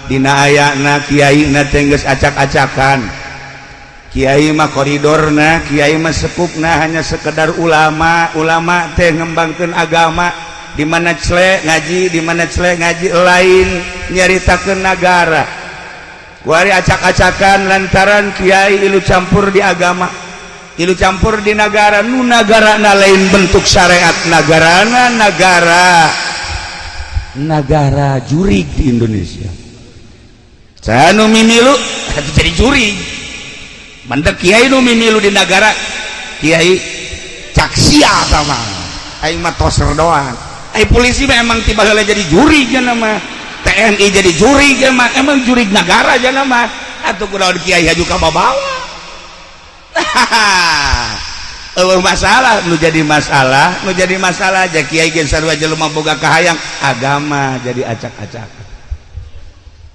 dina ayana kiai na teh geus acak-acakan. Kiai mah koridorna, kiai mah sekupna hanya sekedar ulama. Ulama teh ngembangkeun agama di mana cele ngaji, di mana cele ngaji, lain nyaritakeun nagara. Kuari acak-acakan lantaran kiai ilu campur di agama, ilu campur di negara. Nu nagara na lain bentuk syariat nagarana, negara negara jurig di Indonesia. Saya nu mimilu jadi jurig mandek kiai nu mimilu di negara, kiai. Cak sia sama aing mah toser doang. Ai polisi mah emang tiba heula jadi juri mah, TNI jadi juri mah, emang juri negara aja mah. Atuh kunaon kiai haju ka bawa? Eueuh masalah nu jadi masalah, nu jadi masalah aja kiai ge sarua jelema boga kahayang agama jadi acak-acakan.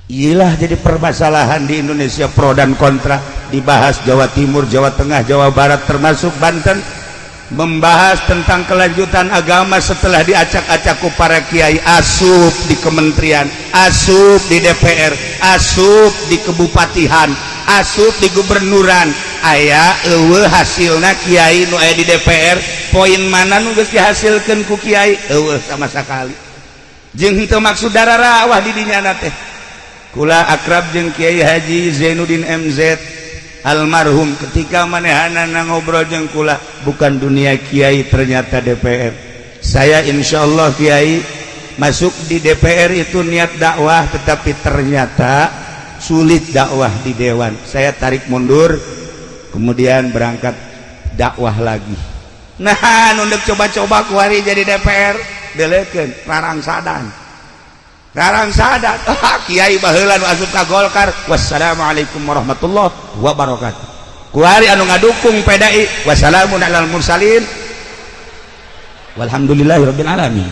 Iyalah jadi permasalahan di Indonesia, pro dan kontra dibahas Jawa Timur, Jawa Tengah, Jawa Barat, termasuk Banten, membahas tentang kelanjutan agama setelah diacak-acak ku para kiai, asup di kementerian, asup di DPR, asup di kebupatihan, asup di gubernuran. Aya eueuh hasilna kiai nu aya di DPR? Poin mana nu geus dihasilkeun ku kiai? Eueuh sama sekali. Jeung henteu maksud dararawah di dinya teh. Kula akrab jeung Kiai Haji Zainuddin MZ almarhum. Ketika manehanana ngobrol jeung kula, bukan dunia kiai, ternyata DPR. Saya insya Allah, kiai, masuk di DPR itu niat dakwah, tetapi ternyata sulit dakwah di dewan. Saya tarik mundur, kemudian berangkat dakwah lagi. Nah, nunduk coba-coba kuari jadi DPR, delekeun rarangsadan rarangsadan. Ah, kiai baheula nu asup ka Golkar, wassalamualaikum warahmatullahi wabarakatuh. Kuari anu ngadukung PDI, wassalamun alal mursalin walhamdulillahirabbil alamin.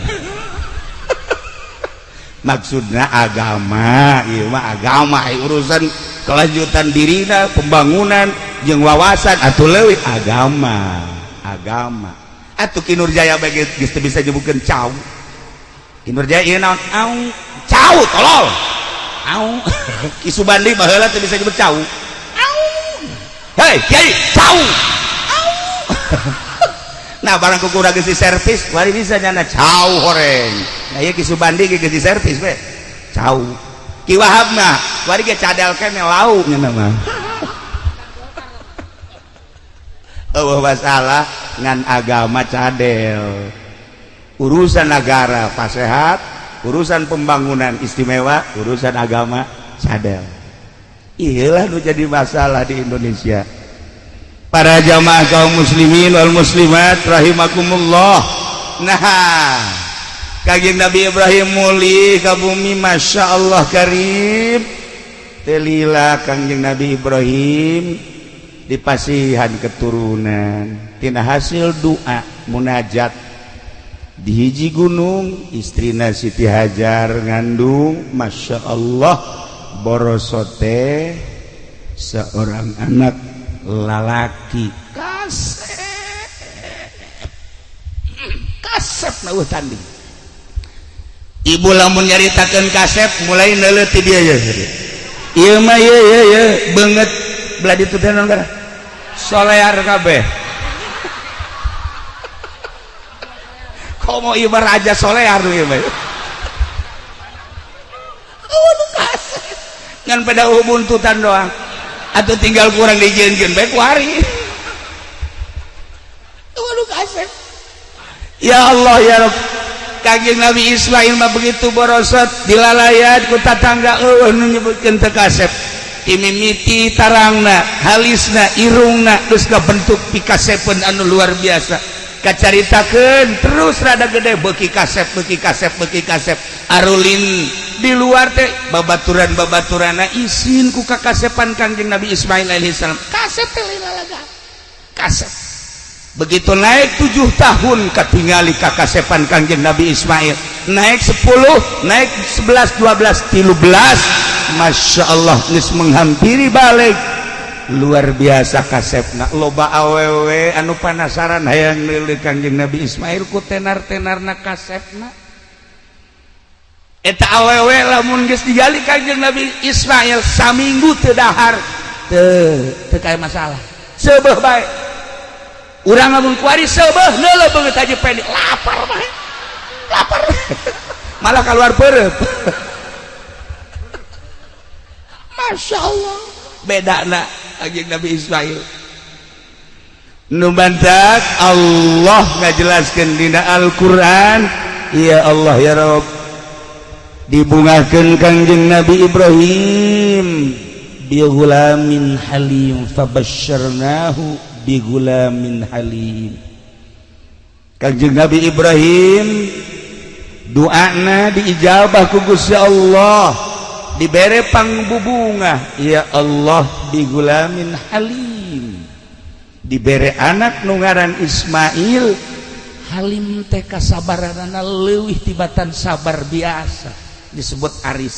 Maksudnya agama ieu mah, agama urusan kelanjutan dirina, pembangunan jeung wawasan atuh leuwih agama. Agama atuh Ki Nurjaya bae geus teu bisa nyebutkeun cau. Ki Nurjaya ieu naon? Au, cau, tolol, au. Ki Subandi baheula teu bisa nyebut cau. Au, hei kiai, cau, au. Nah, barang ku kurang geus servis wari bisa nyana cau horeng. Nah, ieu Ki Subandi ge geus diservis we cau. Ki Wahab mah wari ge cadel kene lau nya mah. Eueuh masalah ngan agama cadel, urusan negara pasehat, urusan pembangunan istimewa, urusan agama cadel. Iyalah nu jadi masalah di Indonesia. Para jamaah kaum muslimin wal muslimat rahimakumullah. Nah, Kangjeng Nabi Ibrahim mulih ka bumi, Masya Allah karim. Telila Kangjeng Nabi Ibrahim dipasihan keturunan tina hasil doa munajat di hiji gunung. Istrina Siti Hajar ngandung, Masya Allah, borosote seorang anak lalaki kasep kasep na tanding. Ibu lamun nyaritakeun kasep mulai neuleuh ti dia ya. Ieu mah ye ye ye beungeut belah ditu teh naon gara solear kabeh. Komo ieu mah raja solear ieu mah. Oh, nu kasep ngan pada buntutan doang atau tinggal kurang dijieunkeun bae ku hari. Waduh, kasep. Ya Allah ya Rabb. Kangjeng Nabi Ismail mah begitu borosot dilalayat ku tatangga, eueuh nu nyebutkeun teu kasep. Timimiti tarangna, halisna, irungna geus kabentuk pikasepeun anu luar biasa. Kacaritakeun terus rada gede beuki kasep, beuki kasep, beuki kasep. Arulin di luar teh babaturan-babaturana isin ku kakasepan Kangjeng Nabi Ismail alaihissalam. Kasep teh lalaga. Kasep. Begitu naik 7 tahun katingali kakasepan Kangjeng Nabi Ismail, naik 10, naik 11, 12, 13, Masya Allah, geus menghampiri balik, luar biasa kasepna. Loba awewe anu panasaran hayang neuleuh Kangjeng Nabi Ismail ku tenar-tenarna kasepna. Eta awewe lamun geus digali Kangjeng Nabi Ismail saminggu teu dahar teu teu kaya masalah, seubeuh bae. Urang lamun kuari seubeuh neuleuh beungeut Haji Pendi, lapar mah, lapar malah keluar perep. Masya Allah, beda na Kangjeng Nabi Ismail. Nu bantak Allah ngajelaskeun dina Al-Qur'an. Ya Allah ya Rabb, dibungakeun Kangjeng Nabi Ibrahim bi gulamin halim, fabasyarnahu bi gulamin halim. Kanjeng Nabi Ibrahim doana diijabah ku Gusti Allah, dibere pangbubungah, ya Allah, bigulamin halim, dibere anak nu ngaran Ismail. Halim teh kasabaranana leuwih tibatan sabar biasa, disebut aris.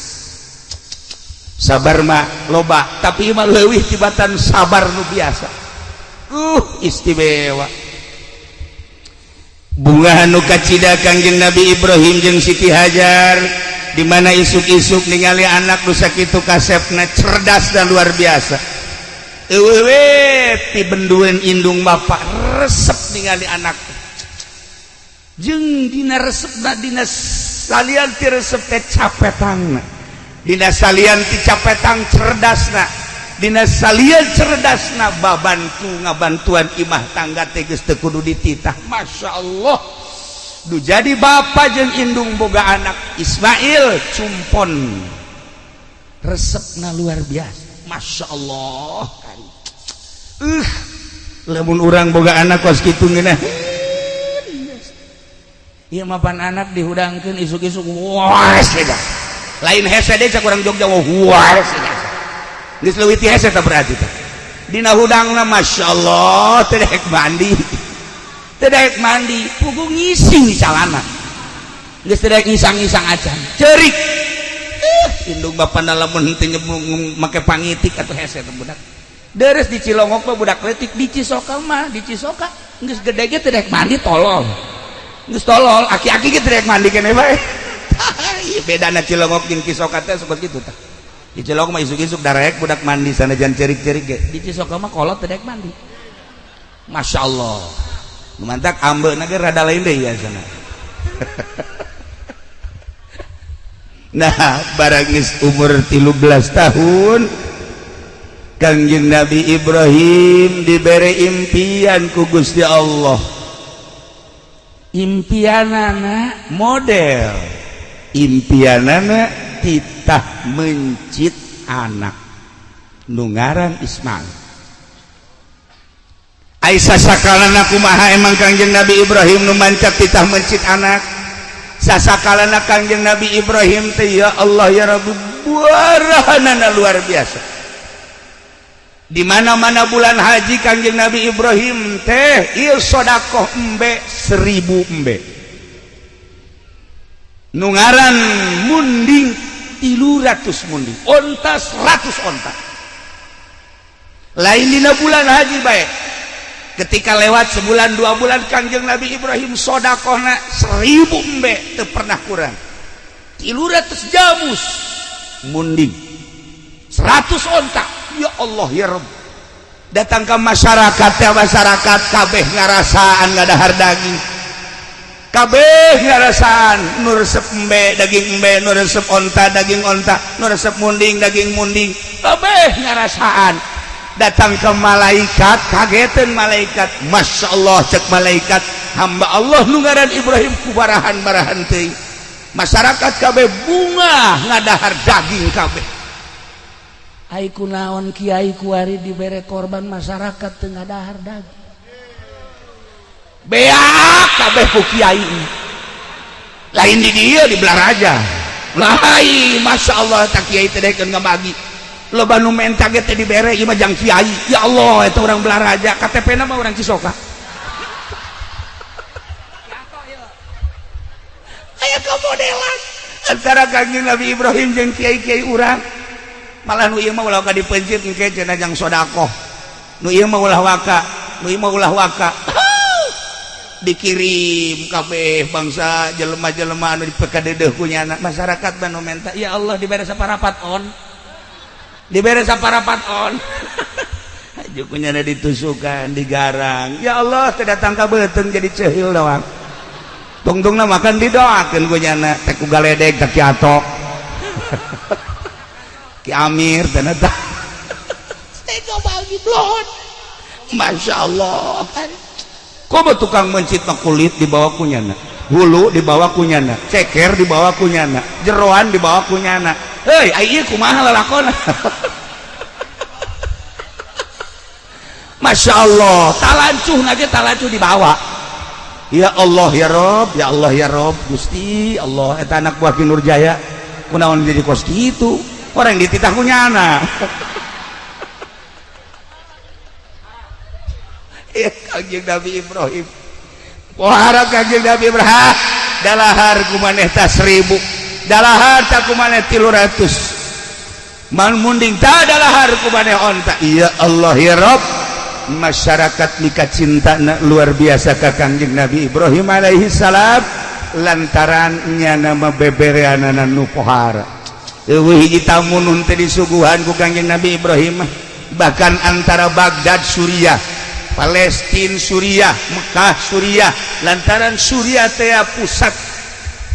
Sabar mah loba, tapi mah leuwih tibatan sabar nu biasa. Istimewa bunga nu kacida Kangjeng Nabi Ibrahim jeung Siti Hajar, di mana isuk-isuk ningali anak nu sakitu kasepna, cerdas dan luar biasa. Eueuh we ti benduen indung bapak resep ningali anak, jeung dina resepna, dina salian ti resep teh capetangna, dina salian ti capetang cerdasna, dina salian cerdasna babantu ngabantuan imah tangga teh geus teu kudu dititah. Masya Allah, nu jadi bapak jeung indung boga anak Ismail cumpon, resepna luar biasa. Masya Allah, lamun urang boga anak kos kitu ngeunah. Ieu mapan anak dihudangkeun isuk-isuk, wah, hese. Lain hese deui, cak urang Jogja, wah, hese. Geus leuwih ti hese tah berarti tah. Dina hudangna, Masya Allah, teu daek mandi. Teu daek mandi, puguh ngising di calana. Geus teu daek ngisang-ngisang acan. Ceurik. Indung bapana lamun teu make pangitik atuh hese teh budak. Deres di Cilongok mah budak leutik, di Cisoka mah, di Cisoka geus gede ge teu daek mandi, tolol. Geus tolol, aki-aki ge teu daek mandi keneh bae. Ieu bedana Cilongok jeung Cisoka teh seperti itu tah. Di Cilongok mah isuk-isuk darek budak mandi sanajan ceurik-ceurik ge. Di Cisoka mah kolot teu daek mandi. Masya Allah. Nu mantak ambeuna ge rada lain deui ya sana. Nah, barang geus umur 13 tahun, Kangjeng Nabi Ibrahim dibere impian ku Gusti Allah. Impianana model, impianana titah mencit anak nu ngaran Ismail. Aisyah sakalana kumaha emang Kangjeng Nabi Ibrahim nu mancak titah mencit anak? Sasakalana Kangjeng Nabi Ibrahim teh, ya Allah ya Rabbi, buarahanana luar biasa. Di mana-mana bulan haji Kangjeng Nabi Ibrahim teh ieu sodakoh embe 1000 embe, nu ngaran munding 300 munding, onta 100 onta. Lain dina bulan haji bae, ketika lewat sebulan 2 bulan Kangjeng Nabi Ibrahim sodakohna 1000 embe teu pernah kurang, 300 jamus munding, 100 onta. Ya Allah ya Rabb, datang ke masyarakat ya, masyarakat kabeh ngarasaan ngadahar daging, kabeh ngarasaan nu resep embe daging embe, nu resep onta daging onta, nu resep munding daging munding, kabeh ngarasaan. Datang ke malaikat, kagetan malaikat. Masya Allah, cek malaikat, hamba Allah nu ngaran Ibrahim kubarahan-barahan teuing, masyarakat kabeh bunga ngadahar daging kabeh. Ai kunaon kiai kuari dibere korban masyarakat teu ngadahar daging? Beak kabeh ku kiai. Lain di dia, di Balaraja lain. Masya Allah, tak kiai teh daekeun ngabagi, loba nu menta ge teh dibere. Ieu mah jang kiai. Ya Allah, eta urang Balaraja, KTP na mah urang Cisoka. Aya kamodelan antara Kangjeng Nabi Ibrahim jeung kiai-kiai urang. Malah nu ieu mah ulah ka dipencit, engke cenah jang sodakoh, nu ieu mah ulah waka, nu ieu mah ulah waka. Dikirim kabeh bangsa jelema-jelema anu dipekadedeuh ku nyana. Masyarakat banu menta, ya Allah, dibere saparapat on, dibere saparapat on. Haju ku nyana ditusukan, digarang. Ya Allah, teu datang ka beuteung, jadi ceuhil doang. Tungtungna makan didoakeun ku nyana teh ku galedeg teh Ki Ato, Ki Amir ternyata. Tega bagi blon. Masya Allah, kok tukang mencit mah kulit dibawa ku nyana, hulu dibawa ku nyana, ceker dibawa ku nyana, jeroan dibawa ku nyana. Hei, ai ieu kumaha lalakona? Masya Allah, talancuh nage, talancuh dibawa. Ya Allah ya Rob, ya Allah ya Rob, Gusti Allah, eta anak buah Ki Nurjaya kunaon jadi kos kitu, orang dititah ku nyana. Ya Kangjeng Nabi Ibrahim, pohara Kangjeng Nabi Ibrahim, dalahar ku maneh ta 1000, dalahar ta ku maneh 300, man munding ta dalahar ku maneh onta. Ya Allah ya Rob, masyarakat mika cinta luar biasa ka Kangjeng Nabi Ibrahim alaihi salam lantaran nya nama bebereanana nu pohara. Eueuh hiji tamu nu teu disuguhan ku Kangjeng Nabi Ibrahim, bahkan antara Baghdad Suriah, Palestina Suriah, Mekah Suriah, lantaran Suriah teh pusat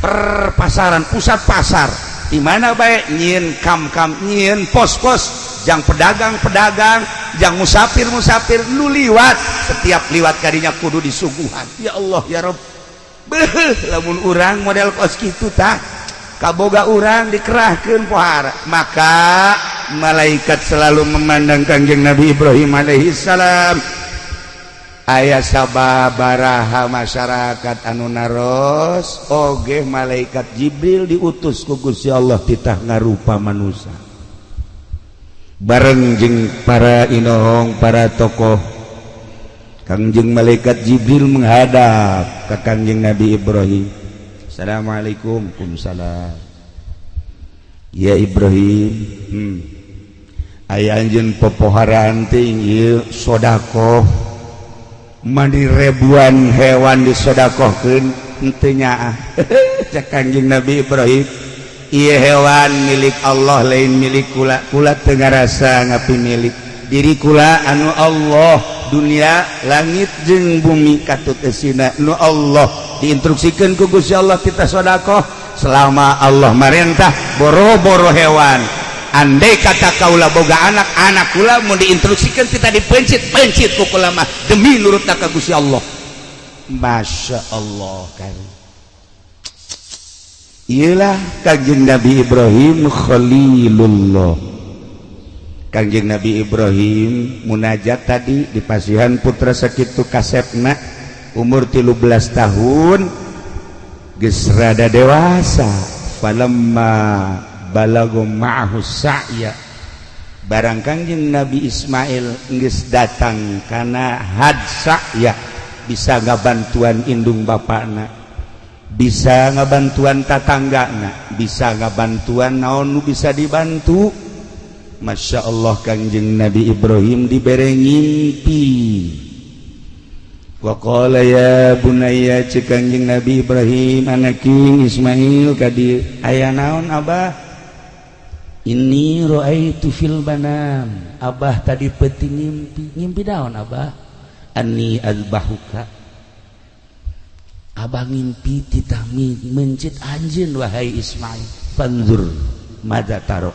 perpasaran, pusat pasar di mana bae nyieun kam-kam, nyieun pos-pos jang pedagang-pedagang, jang musafir-musafir nu liwat, setiap liwat kadinya kudu disuguhan. Ya Allah ya Rob, beuh lamun urang model kos kitu tah kaboga urang dikerahkeun pohara. Maka malaikat selalu memandang Kangjeng Nabi Ibrahim alaihi salam. Aya sababaraha masyarakat anu naros oge malaikat Jibril diutus ku Gusti Allah titah ngarupa manusia bareng jeung para inohong, para tokoh. Kangjeng malaikat Jibril menghadap ke Kangjeng Nabi Ibrahim. Assalamualaikum. Waalaikumsalam. Ya Ibrahim, aya anjeun popoharaan teh ieu sodakoh mani ribuan hewan disodakohkeun henteu nyaah. Cek Kangjeng Nabi Ibrahim, ieu hewan milik Allah, lain milik kula. Kula teu ngarasa ngapi milik diri kula, anu Allah dunia langit jeung bumi katut esina nu Allah. Diinstruksikeun ku Gusti Allah kita sodakoh selama Allah marentah boro-boro hewan, andai kata kaula boga anak, anak kula mau diinstruksikan kita dipencit pencit ku kula mah demi nurut ka Gusti Allah. Masya Allah kan. Iyalah Kangjeng Nabi Ibrahim Khalilullah. Kangjeng Nabi Ibrahim munajat tadi di pasihan putra sakitu kasepna umur 13 tahun geus rada dewasa. Falamma balagu ma'ahu sa'ya, barang Kangjeng Nabi Ismail geus datang kana had sa'ya, bisa ngabantuan indung bapakna, bisa ngabantuan tatanggana, bisa ngabantuan naon nu bisa dibantu. Masya Allah, Kangjeng Nabi Ibrahim dibere ngimpi. Wa qala ya bunayya, cek Kangjeng Nabi Ibrahim, anaki Ismail kadi. Aya naon, Abah? Inni ra'aitu fil manam, Abah tadi peuting ngimpi. Ngimpi naon, Abah? Anni azbahuka, Abah ngimpi titah mencit anjeun, wahai Ismail. Fanzur madza taro,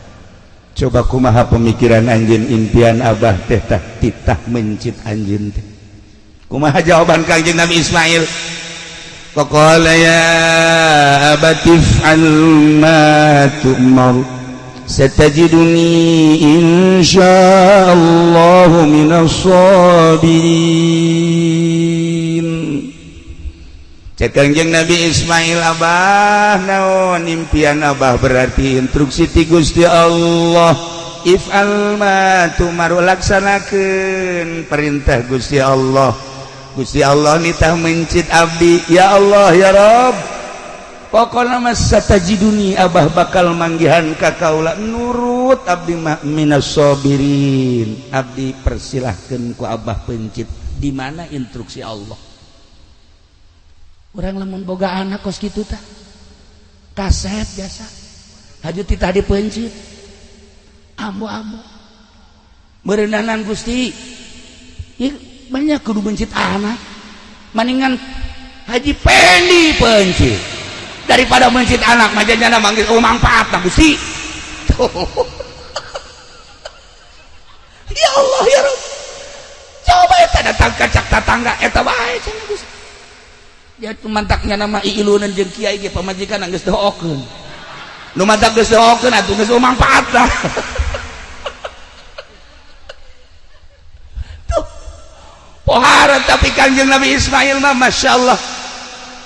coba kumaha pemikiran anjeun, impian Abah teh tah titah mencit anjeun teh kumaha? Jawaban Kangjeng Nabi Ismail, faqala ya abati if'al ma tu'mar satajiduni insyaallah minas sabirin. Cek Kangjeng Nabi Ismail, Abah, naon impian Abah? Berarti instruksi ti Gusti Allah. If'al ma tu'mar, laksanakeun perintah Gusti Allah. Gusti Allah nitah mencit abdi. Ya Allah ya Rob, pokokna mah satajiduni, Abah bakal manggihan ka kaula, nurut abdi mah, minas sabirin. Abdi persilahkeun ku Abah pencit. Di mana instruksi Allah? Urang lamun boga anak kos kitu tah kaset biasa haju titah dipencit, ambo-ambo meureunanan Gusti. Ya, banyak kudu mencit anak, maningan Haji Pendi pencit daripada mencit anak majanya manggil oh manfaat nah Gusti. Ya Allah ya Rabb, coba eta datang ka cak tatangga eta bae cenah Gusti. Ya mantaknya nama iilunan jeung kiai ge pamajikan geus doakeun nu mantak geus doakeun atuh geus manfaat lah. Tuh pohara, tapi Kangjeng Nabi Ismail mah Masya Allah.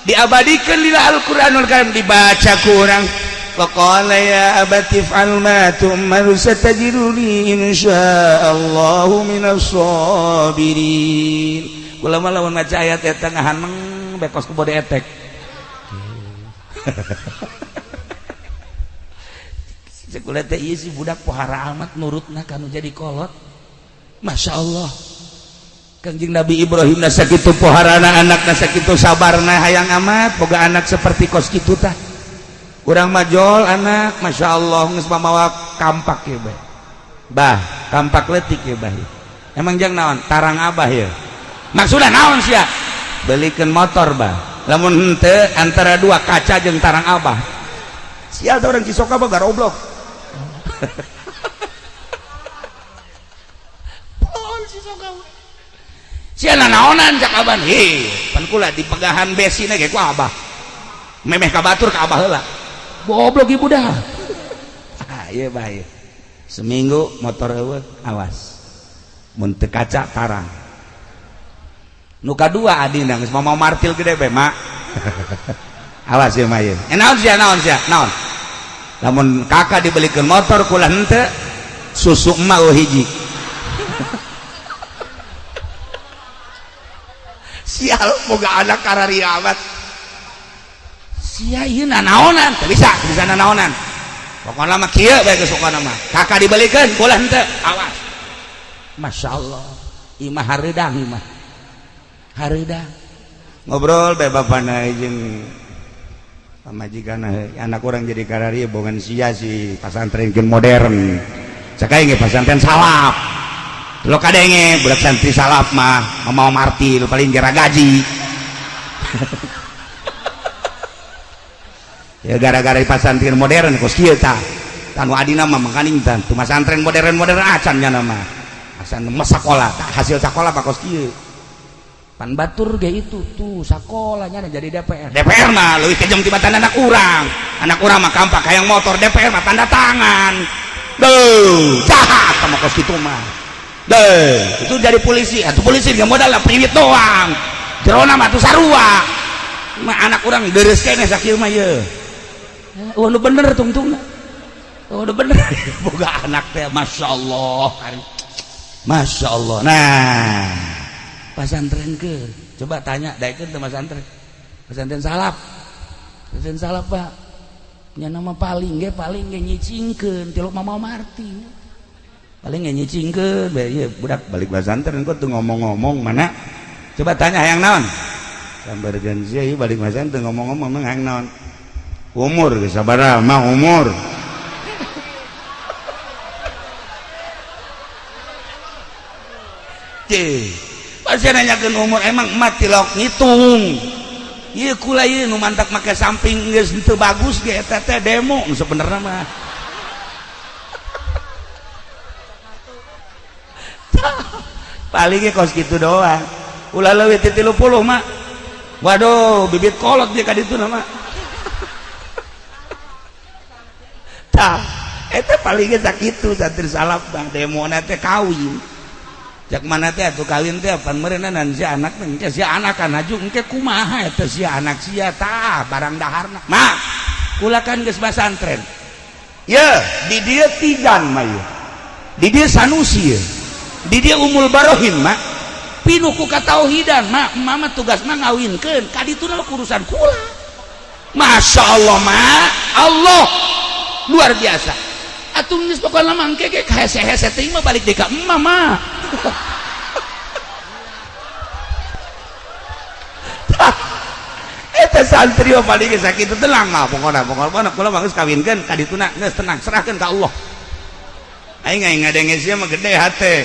Diabadikan lila Al-Qur'anul Karim, dibaca ku urang. Faqala ya abati if'al ma tu'mar satajiduni insyaallahu minas sabirin. Kula mah lamun maca ayat eta ngahaneng bekos ku bode etek. Cek kula teh ieu si budak pohara amat nurutna kanu jadi kolot. Masya Allah. Kangjeng Nabi Ibrahim na sakitu poharana anakna, sakitu sabarna, hayang amat boga anak seperti kos kitu tah. Urang majol anak, Masya Allah, geus mamawa kampak ya bah. Bah, kampak leutik ya bah. Emang jang naon? Tarang abah ya. Maksudna naon sia? Belikeun motor bah. Lamun henteu antara dua kaca jeung tarang abah. Sial teh orang Cisoka mah garoblok. Pohon Cisoka. Sia naonan cak aban. Hei, pan kula dipegahan besina ge ku abah. Memeh ka batur ka abah heula. Goblok ibu dah. Ah, iya bahaya. Seminggu motor eueuh, awas. Mun teu kaca tarang. Nu kadua adina geus mau martil gede be, Mak. Awas ya mah ieu. Eh naon sia, naon sia? Naon? Lamun kakak dibelikeun motor kula henteu, susu emak eueuh hiji. Sial boga anak kararia amat. Sia ieu nanaonan, teu bisa, teu bisa nanaonan. Pokona mah kieu bae geus pokona mah. Kakak dibelikeun kula henteu, awas. Masya Allah, imah hareudang imah. Hareudang. Ngobrol bae bapana jeung pamajikan, anak orang jadi kararia bongan sia si pasantren jeung modern. Cek aing ge pasantren salaf. Lo kadenge budak santri salaf mah mau martil paling gera gaji. Ya gara-gara pasantren modern kos kieu tah. Tanu adina mah mangkaning tah tu pasantren modern-modern acan nya nama. Acan mah sakola, hasil sakola mah kos kieu. Pan batur ge itu tuh sakolanya jadi DPR. DPR mah leuwih kejam tibatan anak urang. Anak urang mah kampak hayang motor, DPR mah tanda tangan. Duh, jahat sama kos kitu mah. Deh, itu jadi polisi. Atuh polisi ge modal priwit doang. Jerona mah tuh sarua. Mah anak urang deres keneh sakieu mah ye. Oh, nu bener tungtungna. Oh, nu bener. Boga anak teh Masya Allah. Masya Allah. Nah, pasantren ke. Coba tanya daekeun teu pasantren. Pasantren salaf. Pasantren salaf, Pak. Nya nama paling ge nyicingkeun tilok Mama Marti. Paling ge nyicingkeun bae ieu budak balik pasantren kok teu ngomong-ngomong mana? Coba tanya hayang naon? Sambarkeun sia ieu balik pasantren ngomong-ngomong hayang naon? Umur geus sabaraha mah umur. Cih, pasti nanyakeun umur emang emak tilok ngitung. Ieu kula ieu nu mantak make samping geus teu bagus ge eta teh demo nu sebenarna mah. Paling ge kos kitu doang. Ulah leuwih ti 30 mah. Waduh, bibit kolot dia ka ditu mah. Tah, eta paling ge sakitu santri salaf bang demona teh kawin. Cak mana teh atuh kawin teh pan meureunna si anak teh engke si anak kan haju engke kumaha eta si anak sia tah barang daharna. Ma, kula kan geus pasantren. Ye, di dieu Tijan mah ye. Di dieu Sanusi ye. Di dieu Umul Barohin mah. Pinuh ku katauhidan mah, mama tugas mah ngawinkeun ka dituna urusan kula. Masya Allah ma, Allah luar biasa. Atuh geus pokona mah engke ge hese-hese teuing mah balik deui ka emak mah. Eta santri mah paling geus sakitu tenang mah pokona pokona kula mah geus kawinkeun ka dituna geus tenang serahkeun ka Allah. Aing aing ngadenge sia mah gede hate.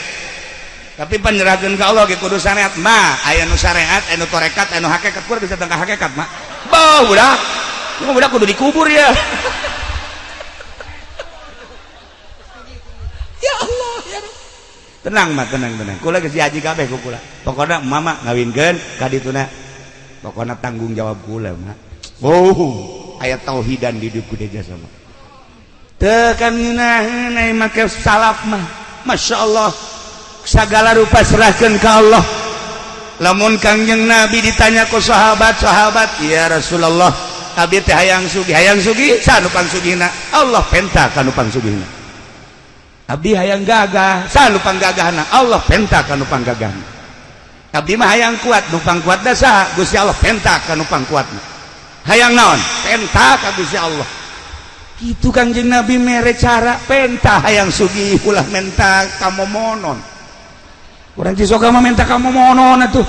Tapi penyerahkeun ka Allah ge kudu syariat mah, aya nu syariat, aya nu tarekat, aya nu hakikat, kudu bisa tengah hakikat mah. Bah budak. Ieu budak kudu dikubur ya. Ya Allah ya Rabb. Tenang mah, tenang tenang. Kula geus haji kabeh ku kula. Pokona mama ngawinkeun ka dituna. Pokona tanggung jawab kula mah. Oh, aya tauhidan di dieu kudu jasa mah. Teu kan ngeunaheun ai make salaf mah. Masya Allah. Segala rupa serahkan ke Allah. Lamun Kangjeng Nabi ditanya ku sahabat-sahabat, "Ya Rasulullah, abdi teh hayang sugih, hayang sugih, saha nu pangsugihna?" Allah, penta ka nu pangsugihna. Abdi hayang gagah, saha nu panggagahna? Allah, penta ka nu panggagahna. Abdi mah hayang kuat, nu pangkuatna saha? Gusti Allah, penta ka nu pangkuatna. Hayang naon, penta ka Gusti Allah. Gitu Kangjeng Nabi mere cara penta. Hayang sugih, ulah menta kamomonon. Urang Cisoka mah minta kamomonon atuh,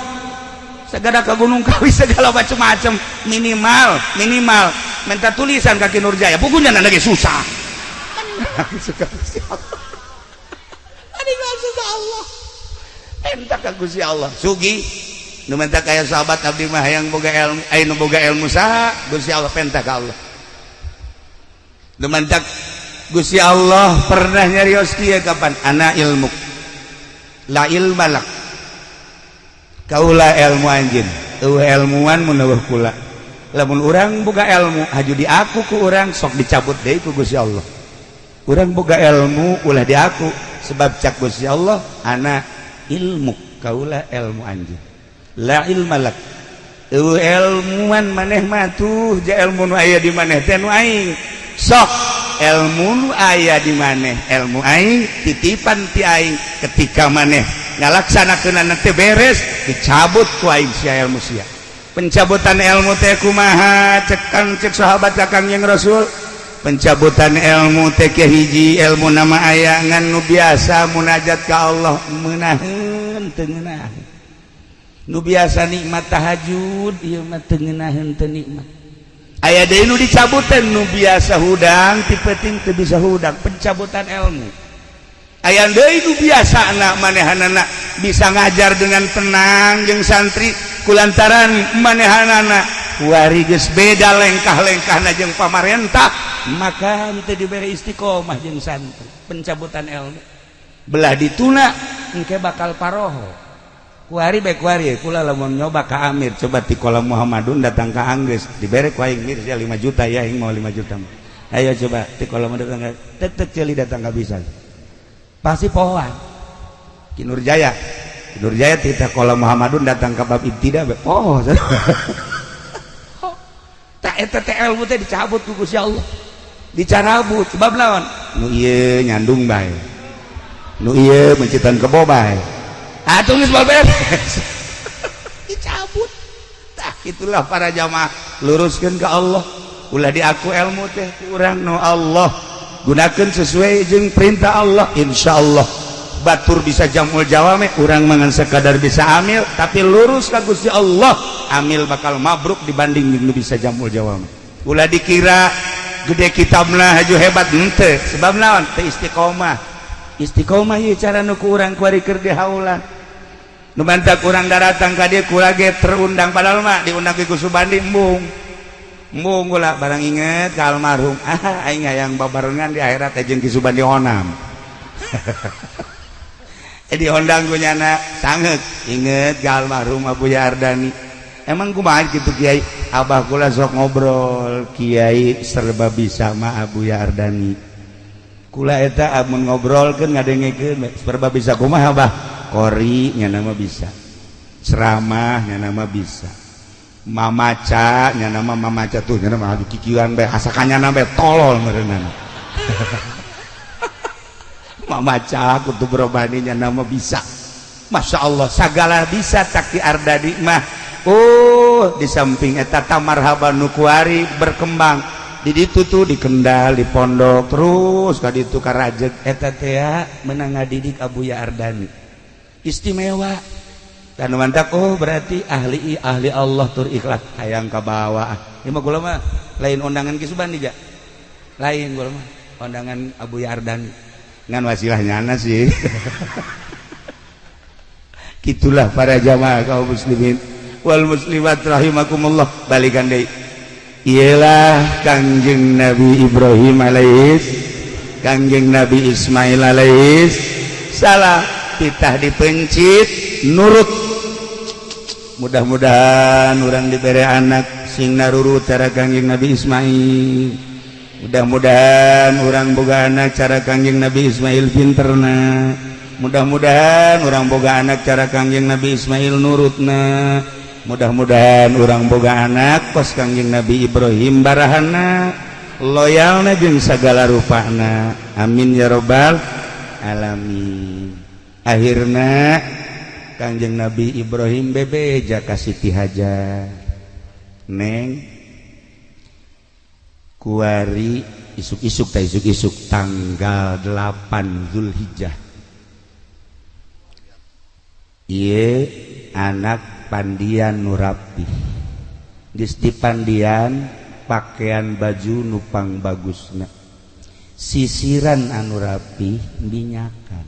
segala ke Gunung Kawi, segala macam-macam. Minimal minimal minta tulisan ka Ki Nurjaya, bukunya lagi susah. Suka Gusti Allah. Adi susah, Allah minta ka Gusti Allah sugih. Nu minta kaya sahabat, "Abdi mah hayang boga ilmu." Aya nu boga ilmu saha? Gusti Allah, penta ka Allah. Nu minta Gusti Allah pernah nyarios kieu kapan, "Ana ilmu la ilma lak." Kaula ilmu anjeun, euweuh ilmuwan mun euweuh kula. Lamun urang boga ilmu, haju diaku ku urang, sok dicabut deui ku Gusti Allah. Urang boga ilmu, ulah diaku, sebab cak Gusti Allah, "Ana ilmu." Kaula ilmu anjeun, la ilma lak, euweuh ilmuwan maneh mah. Tuh ja ilmu nu aya di maneh teh nu aing. Sok ilmu nu aya di maneh ilmu aing, titipan ti aing. Ketika maneh ngalaksanakeun teh beres, dicabut ku aing sia ilmu sia. Pencabutan ilmu teh kumaha? Cekan cek sahabat ka Kangjeng Rasul, pencabutan ilmu teh hiji, ilmu nama aya, ngan nu biasa munajat ka Allah meunaheun teu ngeunaheun, nu biasa nikmat tahajud ieu mah teu ngeunaheun, teu nikmat. Aya deui nu dicabutan, nu biasa hudang ti peuting teu bisa hudang, pencabutan ilmu. Aya deui nu biasa anak manehanana bisa ngajar dengan tenang jeung santri, kulantaran manehanana kuari geus beda lengkah-lengkahna jeung pamarentah, maka teu dibere istiqomah jeung santri, pencabutan ilmu. Belah dituna engke bakal paroho kuari bae. Kuari kula lamun nyoba ka Amir, coba ti kolam Muhammadun datang ka Anggeus, dibere ku aing, "Mir, ya 5 juta ya, aing mau 5 juta." Ayo coba ti kolam datang ka tek ceuli datang ka bisa, pasti pohoan. Ki Nurjaya, Ki Nurjaya ti kolam Muhammadun datang ka bab ibtida, poho. Tak eta teh ilmu teh dicabut ku Gusti Allah, dicarabut. Sebab naon? Nu ieu nyandung bae, nu ieu mencitan kebo bae, atuh geus beres, dicabut. Tah itulah para jamaah, luruskeun ke Allah, ulah diaku ilmu teh kurang no Allah, gunakan sesuai jeung perintah Allah. Insyaallah batur bisa jamul jawame, urang mangan sekadar bisa amil, tapi lurus ka Gusti Allah, amil bakal mabruk dibanding jeung bisa jamul jawame. Ulah dikira gede kitabna haju hebat, henteu. Sebab naon? Teu istiqomah. Istiqomah ieu cara nu ku urang kuari keur dihaulan. Nu mantak urang daratang ka dieu, kula ge terundang, padahal mah diundang ke Subandi embung embung. Kula barang inget ka almarhum, ah, aing hayang babarengan di akhirat jeung Ki Subandi Onam. Diundang ku nyana sanget, inget ka almarhum Abu Yardani. "Emang kumaha gitu, Kiai?" "Abah kula sok ngobrol, kiai serba bisa mah Abu Yardani. Kula eta amun ngobrolkeun, ngadengekeun, serba bisa." "Kumaha, Abah?" "Qori nya nama bisa, ceramah nya nama bisa, mamaca nya nama mamaca tuh nya nama kikieuan bae, asakannya nama tolol meureunana. Mamaca kutub robani nya nama bisa. Masya Allah, sagala bisa cak Ki Ardani mah." Oh, di samping eta tamarhaban nu kuari berkembang di ditu tuh, di Kendal, di pondok, terus ka ditu ka Rajeg eta teh menang ngadidik Abuya Ardani istimewa dan mantap. Oh, berarti ahli ahli Allah tur ikhlas, hayang ka bawah. Ieu mah kula mah lain undangan Ki Subandi ja, lain, kula mah undangan Abu Ardani ngan wasilah nyana sih. Gitulah para jamaah kaum muslimin wal muslimat rahimakumullah. Balikan deui, ialah Kangjeng Nabi Ibrahim alaihis, Kangjeng Nabi Ismail alaihis salam, titah dipencit, nurut. Mudah-mudahan urang diberi anak sing narurut cara Kangjeng Nabi Ismail. Mudah-mudahan urang boga anak cara Kangjeng Nabi Ismail, pinterna. Mudah-mudahan urang boga anak cara Kangjeng Nabi Ismail nurutna. Mudah-mudahan urang boga anak kos Kangjeng Nabi Ibrahim barahana, loyalna jeung sagala rupana. Amin ya robbal alamin. Akhirna Kangjeng Nabi Ibrahim bebeja ka Siti Hajar, "Neng, kuari isuk-isuk teh, isuk-isuk tanggal 8 Zulhijjah ieu anak pandian nu rapi, geus dipandian, pakaian baju nu pang bagusna, sisiran anu rapi, minyakan."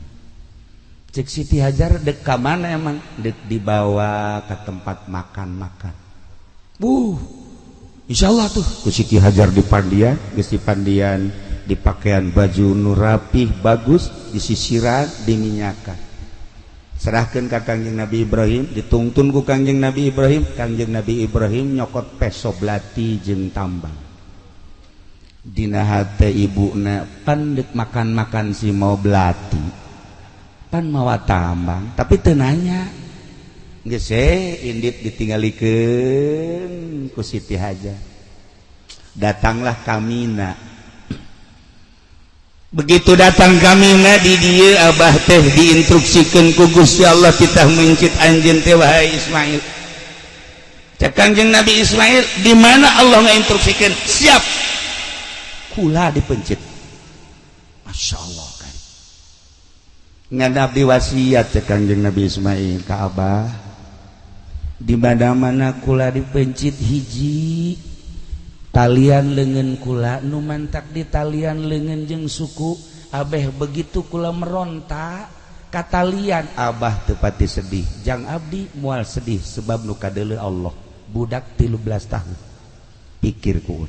Cek Siti Hajar, "Dek ka mana emang?" "Dek dibawa ke tempat makan-makan." Insya Allah tuh ku Siti Hajar dipandian, geus dipandian, dipakaian baju nu rapih bagus, disisiran, diminyakan, serahkan ke Kangjeng Nabi Ibrahim. Ditungtun ku Kangjeng Nabi Ibrahim. Kangjeng Nabi Ibrahim nyokot peso belati jeung tambang. Dina hate ibuna, "Pan dek makan-makan si mau belati, pan mawa tambang." Tapi teu nanya, geus indit ditinggalikeun ku Siti Hajar. Datanglah ka Mina. Begitu datang ka Mina, di dieu Abah teh diinstruksikan ku Gusti Allah, "Kita mencit anjeun teh, wahai Ismail." Cek Kangjeng Nabi Ismail, "Di mana Allah ngainstruksikan?" "Siap kula dipencit." Masya Allah kan, "Ngan abdi wasiat," cek Kangjeng Nabi Ismail ka Abah, "di mana-mana kula dipencit, hiji, talian lengan kula nu mantak di talian lengan jeung suku abeh. Begitu kula meronta katalian, Abah teu pati sedih. Jang abdi moal sedih, sebab nu kadeuleu Allah." Budak 13 tahun pikir ku.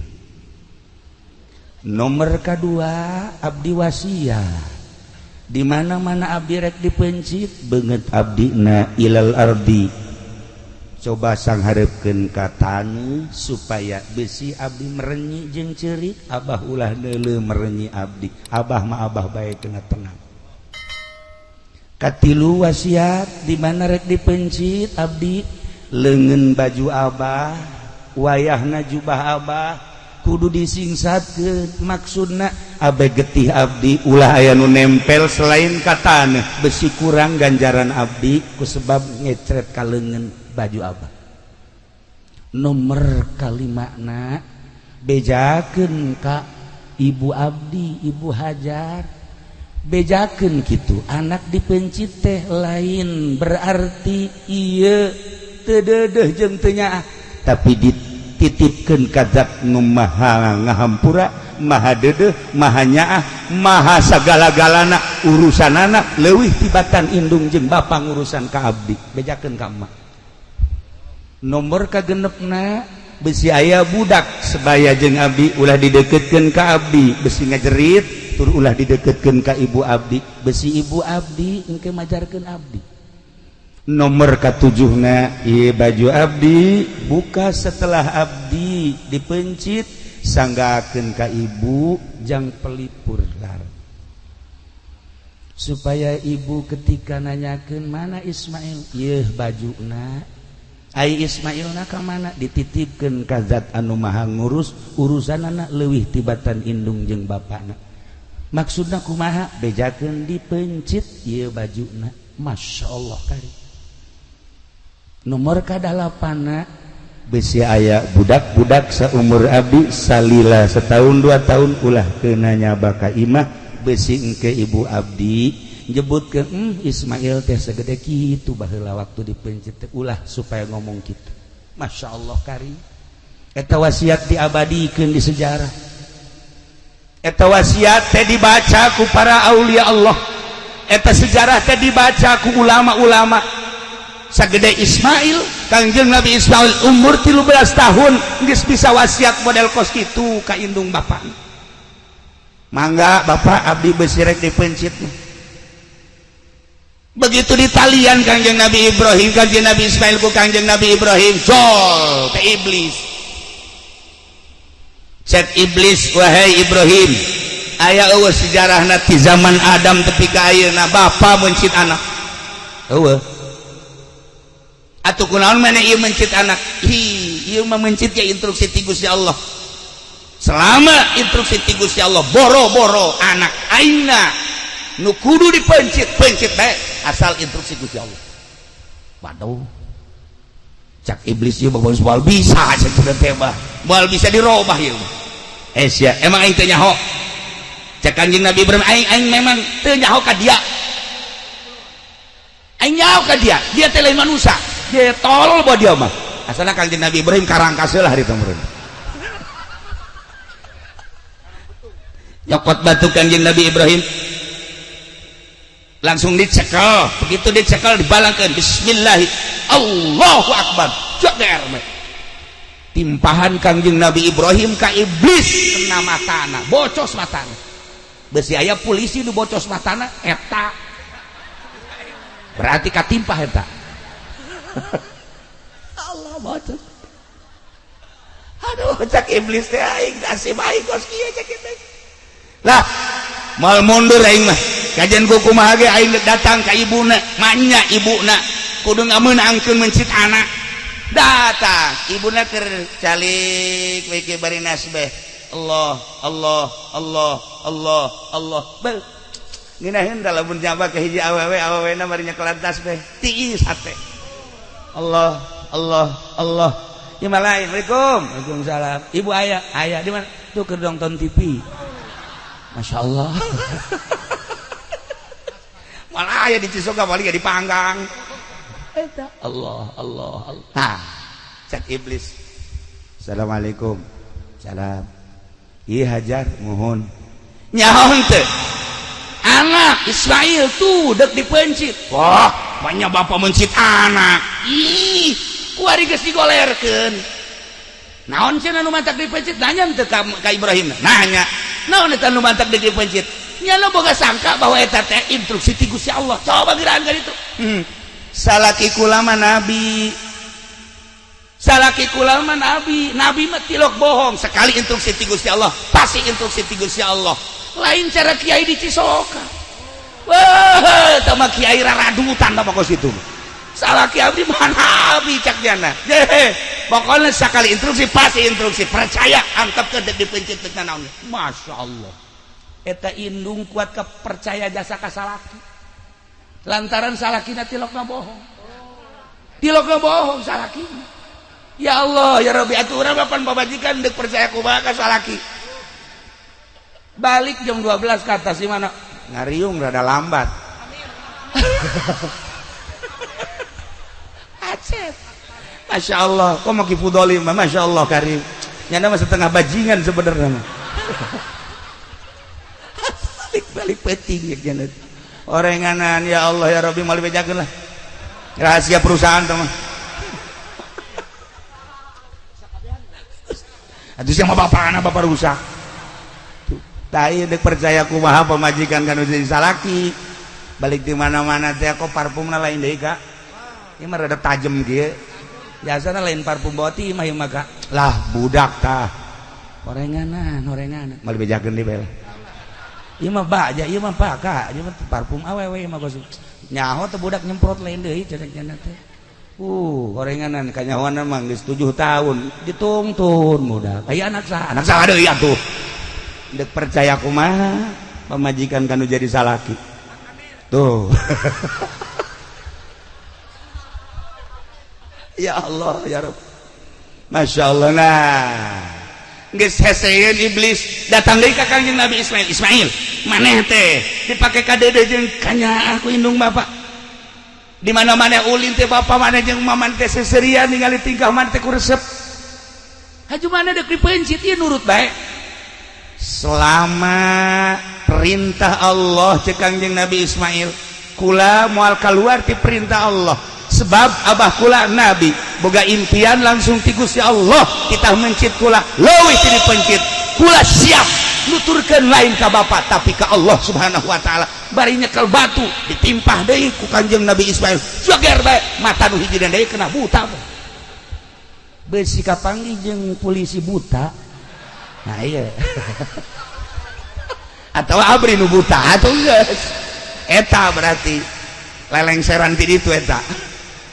"Nomor kedua, abdi wasiat, di mana-mana abdi rek dipencit, beungeut abdi na ilal ardi, coba sangharepkeun ka taneuh supaya besi abdi merenyi jeung ceurik. Abah ulah neuleu merenyi abdi. Abah mah Abah bae kena tenang." Katilu wasiat, di mana rek dipencit abdi, leungeun baju Abah, wayahna jubah Abah kudu disingsatkeun. Maksudna abe getih abdi ulah aya nu nempel selain ka taneuh, besi kurang ganjaran abdi ku sebab ngecret ka leungeun baju Abah." Nomor kalimana, bejakeun ka ibu abdi, Ibu Hajar, bejakeun kitu, anak dipencit teh lain berarti ieu teu deudeuh jeung teu nyaah, tapi dititipkeun ka zat nu maha ngahampura, maha deudeuh, maha nyaah, maha sagala-galana. Urusanana leuwih tibatan indung jeung bapa ngurusan ka abdi. Bejakeun ka emak. Nomor kagenepna, besi aya budak sebaya jeung abdi, ulah dideketkeun ka abdi, besi ngajerit. Tur ulah dideketkeun ka ibu abdi, besi ibu abdi engke majarkeun abdi. Nomor katujuhna, ieu baju abdi buka setelah abdi dipencit, sanggakeun ka ibu jang pelipur lara, supaya ibu ketika nanyakeun mana Ismail, ieu bajuna. Ai Ismail na ka mana? Dititipkeun ka zat anu maha ngurus urusanana leuwih tibatan indung jeung bapana. Maksudna kumaha? Bejakeun dipencit ieu bajuna. Masya Allah kari. Nomor kadalapana, besi aya budak-budak seumur abdi salila setahun 2 tahun, ulah kena nyaba ka imah, besi engke ibu abdi nyebutkeun, Ismail teh segede kitu baheula waktu dipencit teh." Ulah supaya ngomong kitu. Masya Allah kari. Eta wasiat diabadikeun di sejarah. Eta wasiat teh dibaca ku para aulia Allah. Eta sejarah teh dibaca ku ulama-ulama. Sagede Ismail, Kangjeng Nabi Ismail umur 13 tahun geus bisa wasiat model kos kitu ka indung bapak. "Mangga Bapak, abdi besi rek dipencit." Begitu ditalian Kangjeng Nabi Ibrahim, Kangjeng Nabi Ismail ku Kangjeng Nabi Ibrahim, jol ke iblis. Cek iblis, "Wahai Ibrahim, Aya eueuh sejarahna ti zaman Adam tepi ka ayeuna bapa mencit anak? Eueuh. Atuh kunaon maneh ieu mencit anak? Hi, ieu mah mencit ya instruksi ti Gusti Allah. Selama instruksi ti Gusti Allah, boro-boro anak aingna nu kudu dipencit, pencit bae asal instruksi Gusti Allah. Waduh, cak iblis, ieu mah moal bisa cenah teh mah, moal bisa dirobah ieu mah. Eh sia, emang aing teu nyaho? Cak Kanjeng Nabi Ibrahim, aing aing memang teu nyaho ka dia. Aing nyaho ka dia, dia teh lain manusia, dia tolol bawa dia mah. Asalna Kanjeng Nabi Ibrahim karangkas lah hari meureun. Nyokot batu Kanjeng Nabi Ibrahim langsung dicekel. Begitu dicekel, dibalangkan, bismillah, Allahu Akbar, joder. Timpahan Kangjeng Nabi Ibrahim ka iblis kena matana, bocos matana. Besi aya polisi nu bocos matana eta, berarti katimpah eta. Allah, bocos. Aduh, cak iblis teh, aing kasih baik kos kieu. Cak iblis lah, mal mundur aing mah. Kajian ku kumaha ge aing datang ka ibuna. Manya ibuna kudu ngameunangkeun mencit anak. Datang ibuna keur calik we ke bari nasbeh, Allah, Allah, Allah, Allah, Allah. Bel ngeunaheun da lamun nyaba ka hiji awewe, awewena bari nyekelan tasbeh, tiis hate. Allah, Allah, Allah. Ieu mah lain. Assalamualaikum. Waalaikumsalam. Ibu aya? Aya. Di mana tuh? Keur nonton TV. Masya Allah, malah aya di Cisoka, paling dipanggang eta. Allah, Allah, Allah. Nah, cek iblis, assalamualaikum. Salam. Iya, Hajar, mohon nyaho teu anak Ismail tuh dek dipencit? Wah, banyak bapak mencit anak. Ih, kuari geus digolerkeun. Naon cenah nu mantak dipencit? Nanya teu ka Ibrahim? Nanya naon eta nu mantak dipencit? Nya lo boga sangka bahwa eta teh instruksi ti Gusti Allah. Coba giraan ka ditu. Salaki kula mah nabi, salaki kula mah nabi. Nabi mah tilok bohong. Sekali instruksi ti Gusti Allah, pasti instruksi ti Gusti Allah. Lain cara kiai di Cisoka. Wah, eta mah kiai raradutan mah kos kitu. Salaki abdi mah nabi, cak jana. Pokoknya sekali instruksi pasti instruksi, percaya, antep ke dek dipencit teu naon. Masya Allah, eta indung kuat kepercaya jasa ka salaki lantaran salakina tilokna bohong, tilokna bohong salakina. Ya Allah, ya Rabbi. Atuh urang papan pamajikan dek percaya kumaha ka salaki? Balik jam 12 ke atas di mana ngariung rada lambat. Acep. Masya Allah, kok mau kifudoli mah, Masya Allah karim. Nyana mah setengah bajingan sebenarnya mah. Balik-balik peting ya jana. Orenganan, ya Allah, ya Rabbi, mau dibejakeun lah. Rahasia perusahaan teman. Atuh siapa bapak anak bapak rusak. Tai dek percaya kumaha pamajikan kan jadi salaki. Balik di mana-mana teh kok parfumna lain deui ka. Ieu mah rada tajem kieu. Biasana lain parfum boti mah ieu mah ka. Lah budak tah. Orenganan, orenganan. Mal bejakeun di bel. Ieu mah baja, ieu mah paka, ieu mah parfum awewe ieu mah kos. Nyaho teh budak nyemprot lain deui cenah teh. Orenganan kanyahoana mah geus 7 tahun ditungtun budak. Aya anak saha? Anak saha deui atuh. Dek percaya kumaha pamajikan kanu jadi salaki. Tuh. Ya Allah, ya Rabb. Masya Allah. Nah, geus heseun iblis datang deui ka Kangjeng Nabi Ismail. Ismail, maneh teh dipake kadede jeung kanyaah ku indung bapak. Di mana-mana ulin teh bapak maneh jeung maman teh seserian, ningali tingkah maneh teh ku resep. Haju mana dek dipencit, ieu nurut bae. Selama perintah Allah, cek Kangjeng Nabi Ismail, kula moal keluar ti perintah Allah, sebab abah kula nabi, boga impian langsung ti Gusti Allah. Kita mencit kula leuwih ti dipencit, kula siap nuturkeun lain ka bapak tapi ka Allah Subhanahu wa taala. Bari nyekel batu, ditimpah deui ku Kanjeng Nabi Ismail, joger bae mata nu hiji deui kena, buta. Besi kapanggih jeung polisi buta. Nah iya. Atau abri nu buta atuh geus. Eta berarti lelengseran ti ditu eta.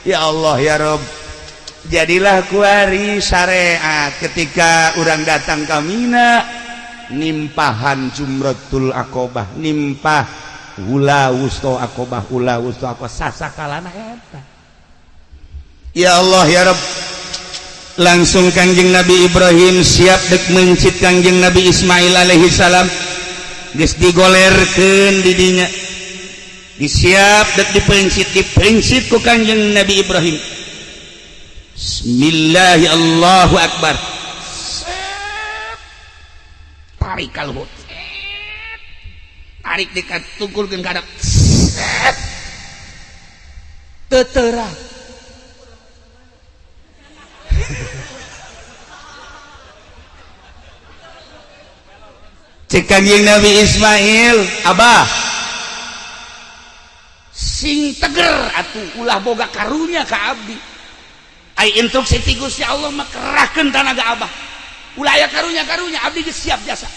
Ya Allah ya Rob. Jadilah kuari syariat ketika orang datang ke Mina nimpahan jumratul akobah, nimpah ula wusto akobah, ula wusto akobah, sasakalana eta. Ya Allah ya Rob. Langsung Kangjeng Nabi Ibrahim siap dek mencit Kangjeng Nabi Ismail alaihi salam, geus digolerkeun di dinya, disiap dek dipencit, dipencit ku Kangjeng Nabi Ibrahim. Bismillahi Allahu Akbar. Set. Tarik kaluhur, tarik dekat tungkulkeun ka set teu teurak. Cek Kangjeng Nabi Ismail, "Abah, sing teger atuh, ulah boga karunya ka abdi. Ai instruksi ti Gusti Allah mah kerahkeun tanaga abah, ulah aya karunya karunya, abdi geus siap jasa."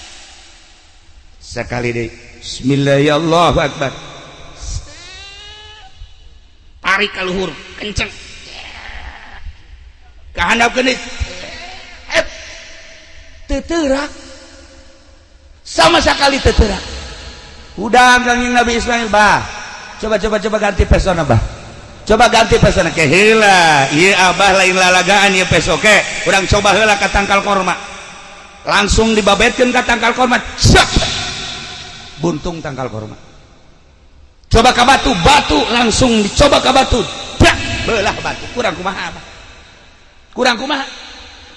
Sekali deui, bismillah Allahu akbar, tarik ka luhur kenceng, kahandapkeun deui, teu teurak sama sekali, teu teurak. Udah Kangjeng Nabi Ismail, "Bah, coba coba coba ganti pesona, bah, coba ganti pesona ke heula. Ieu abah lain lalagaan ieu peso ke urang coba heula ka tangkal korma." Langsung dibabetkeun ka tangkal korma, cek, buntung tangkal korma. Coba ka batu, batu langsung dicoba ka batu, dak, belah batu. Kurang kumaha, abah? Kurang kumaha?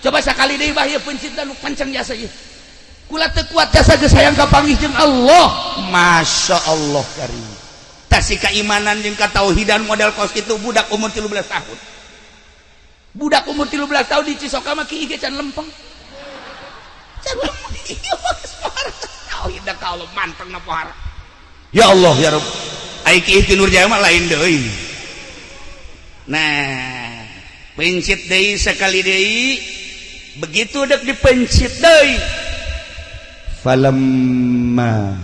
Coba sekali deui, bah, ieu pencitna nu kenceng jasa ieu. Kula teu kuat jasa, geus hayang kapanggih jeung Allah." Masya Allah karim, tasi keimanan jeung katauhidan model kos itu budak umur 13 tahun. Budak umur 13 tahun di Cisoka mah kieu can lempeng, can lempeng. Ieu mah geus pohara tauhid da ka Allah, manteng na pohara. Ya Allah ya Rabb, ai kieu ti Nurjaya mah lain deui. Nah, pencit deui sekali deui, begitu dek dipencit deui, falamma,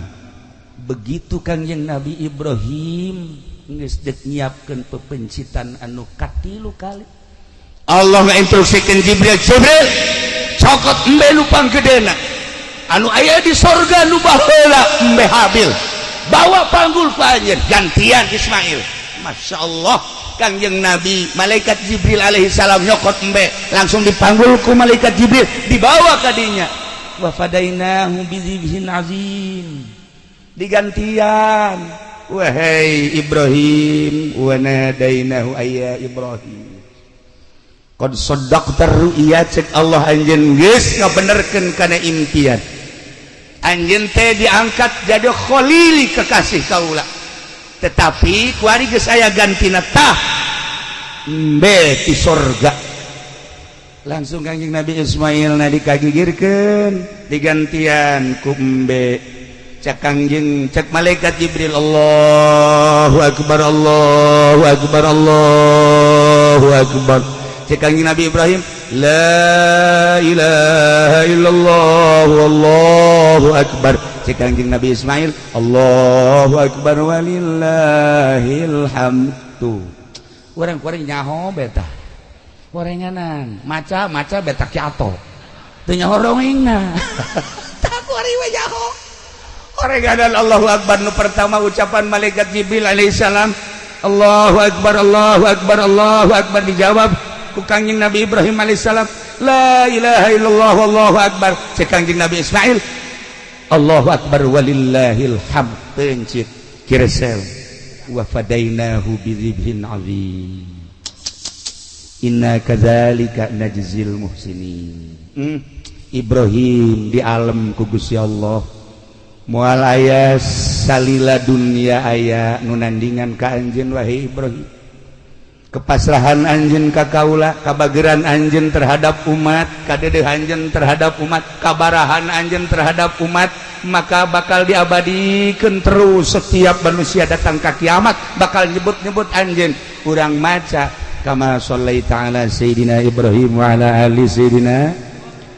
begitu Kangjeng Nabi Ibrahim geus dek nyiapkeun pepencitan anu katilu kali, Allah ngainstruksikeun Jibril, "Jibril, cokot embe nu panggedena anu aya di sorga, nu baheula embe Habil, bawa panggul ku anjeun, gantian Ismail." Masya Allah, Kangjeng Nabi, malaikat Jibril alaihi salam nyokot embe, langsung dipanggul ku malaikat Jibril, dibawa ka dinya. Wa fadainahu bizibhin azim, digantian. Wahai Ibrahim, wa nadainahu ayya Ibrahim qad saddaqta ru'ya. Cek Allah, anjeun geus ngabenerkeun kana impian anjeun teh, diangkat jadi khalili, kekasih kaula. Tetapi kuari geus aya gantina, tah embe ti sorga. Langsung Kangjeng Nabi Ismail na dikagigirkeun, digantian ku embe. Cek Kangjeng, cek malaikat Jibril, Allahu akbar, Allahu akbar, Allahu akbar. Cek Kangjeng Nabi Ibrahim, la ilaha illallah, Allahu akbar. Cek Kangjeng Nabi Ismail, Allahu akbar walillahil hamdu. Urang kuring nyaho beta gorenganan, maca maca beta kiato teu nyaho dongengna. Tah, kuari we nyaho gorenganan. Allahu akbar nu pertama ucapan malaikat Jibril alaihissalam, Allahu akbar, Allahu akbar, Allahu akbar. Dijawab ku Kangjeng Nabi Ibrahim alaihissalam, la ilaha illallah, Allahu akbar. Cek Kangjeng Nabi Ismail, Allahu akbar walillahil hamd. Pencit kiresel, wa fadainahu bidzibhin azim, inna kadzalika najzil muhsinin. Ibrahim di alam ku Gusti Allah, moal aya salila dunia aya nu nandingan ka anjeun, wahai Ibrahim. Kepasrahan anjeun ka kaula, kabageran anjeun terhadap umat, kadedeh anjeun terhadap umat, kabarahan anjeun terhadap umat, maka bakal diabadikan terus. Setiap manusia datang ke kiamat bakal nyebut-nyebut anjeun. Urang maca kama shallaita ala sayyidina Ibrahim wa ala ali sayyidina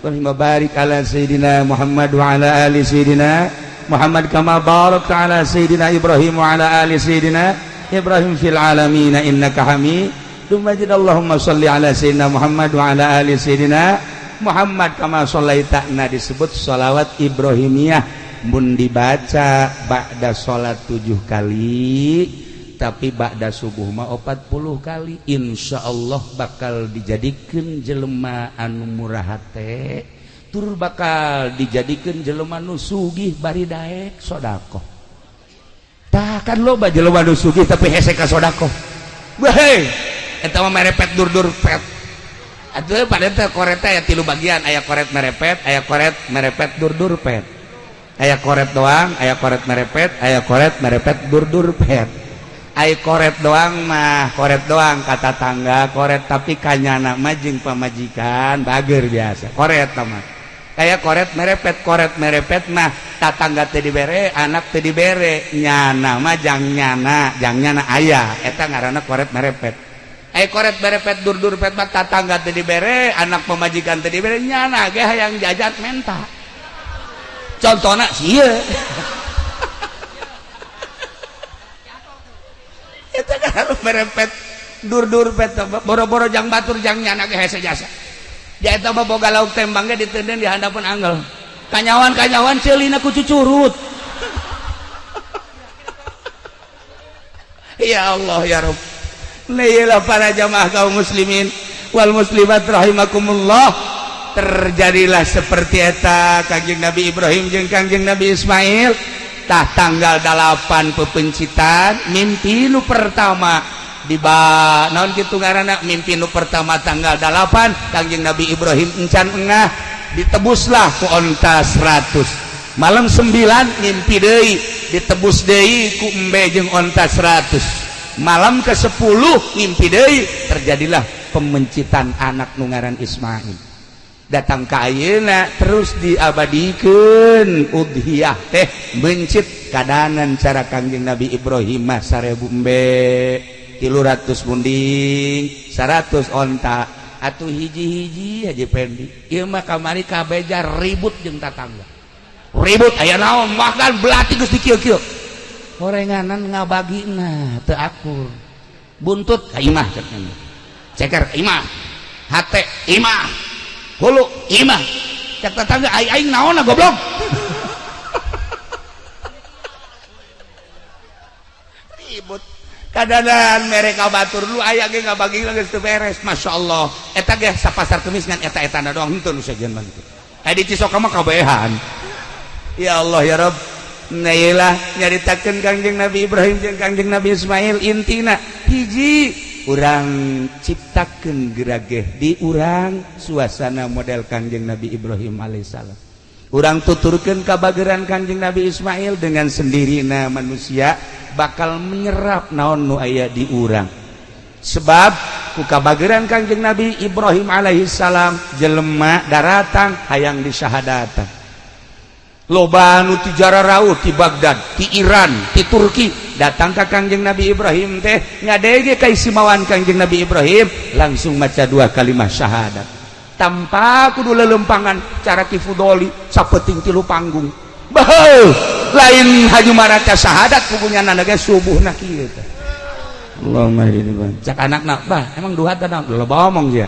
Ibrahim, barik ala sayyidina Muhammad wa ala ali sayyidina. Muhammad kama barakta ala Sayyidina Ibrahim wa ala ali Sayyidina Ibrahim fil alamin innaka Hamidum Majid. Allahumma shalli ala Sayyidina Muhammad wa ala ali Sayyidina Muhammad kama shallaita. Nah, disebut sholawat Ibrahimiyah mun dibaca ba'da salat 7 kali, tapi ba'da subuh mah 40 kali, insya Allah bakal dijadikan jelema anu murah hate, tur bakal dijadikan jelema nu sugih bari daek sodakoh. Tah kan loba jelema nu sugih tapi hese ka sodakoh. Weh, eta mah merepet dur-dur pet. Atuh pada teh koret aya tilu bagian, aya koret merepet, aya koret merepet dur-dur pet. Aya koret doang, aya koret merepet, aya koret merepet dur-dur pet. Ay koret doang mah koret doang kata tangga koret, tapi kanyana mah jeung pamajikan bager biasa koret mah. Kayak koret merepet, koret merepet mah tatangga teu dibere, anak teu dibere, nyana mah jang nyana, jang nyana aya, eta ngaranna koret merepet. Ay koret merepet dur-dur pet mah tatangga teu dibere, anak pamajikan teu dibere, nyana ge hayang jajan menta. Contohna sieun. Eta kan merepet dur-dur pet, boro-boro jang batur jang nyana ge hese jasa. Dia eta mah boga lauk tembang ge diteunden di handapeun anggel. Kanyawan-kanyawan ceulina ku cucurut. Ya Allah ya Rabb. Nah, para jamaah kaum muslimin wal muslimat rahimakumullah, terjadilah seperti eta Kangjeng Nabi Ibrahim jeung Kangjeng Nabi Ismail. Tah tanggal 8 pepencitan mimpi nu pertama di ba naon kitu ngaranna mimpi nu pertama tanggal 8 Kangjeng Nabi Ibrahim encan engah ditebuslah ku onta 100. Malam 9 mimpi deui ditebus deui ku embe jeung onta 100. Malam ke-10 mimpi deui terjadilah pemencitan anak nu ngaran Ismail. Datang ka ayeuna terus diabadikeun udhiyah teh mencit kadanan cara Kangjeng Nabi Ibrahim mah 1000 embe 300 munding 100 onta atuh hiji-hiji Haji Pendi ieu mah kamari kabeja ribut jeung tatangga ribut aya naon makan belati geus dikieu-kieu horenganan ngabagina teu akur buntut ka imah cek ceker imah hate imah hulu imah cek tetangga aing aing naonna goblok. Ribut kadanan mereka batur lu aya ge ngabagi geus teu beres. Masya Allah eta ge sapasar kemis ngan eta-etana doang henteu nu sejen mah kitu. Aya di Cisoka mah kabehan. Ya Allah ya Rabb. Nah iyalah nyaritakeun Kangjeng Nabi Ibrahim jeung Kangjeng Nabi Ismail intina hiji urang ciptakeun gerageh di urang suasana model Kangjeng Nabi Ibrahim alaihissalam. Urang tuturkeun kabageran Kangjeng Nabi Ismail dengan sendirina manusia bakal menyerap naon nu aya di urang. Sebab ku kabageran Kangjeng Nabi Ibrahim alaihissalam jelema daratang hayang disyahadatan. Loba nu ti jararauh ti Baghdad, ti Iran, ti Turki datang ka Kangjeng Nabi Ibrahim teh ngadege kaistimewaan Kangjeng Nabi Ibrahim langsung maca dua kalimat syahadat tanpa kudu lelempangan cara Ki Fudoli sapeting tilu panggung. Baheu lain haju maraca syahadat pugunya nana ge subuhna kieu teh. Allahumma hdini bang. Cak anakna, bah emang duhat da loba omong sia.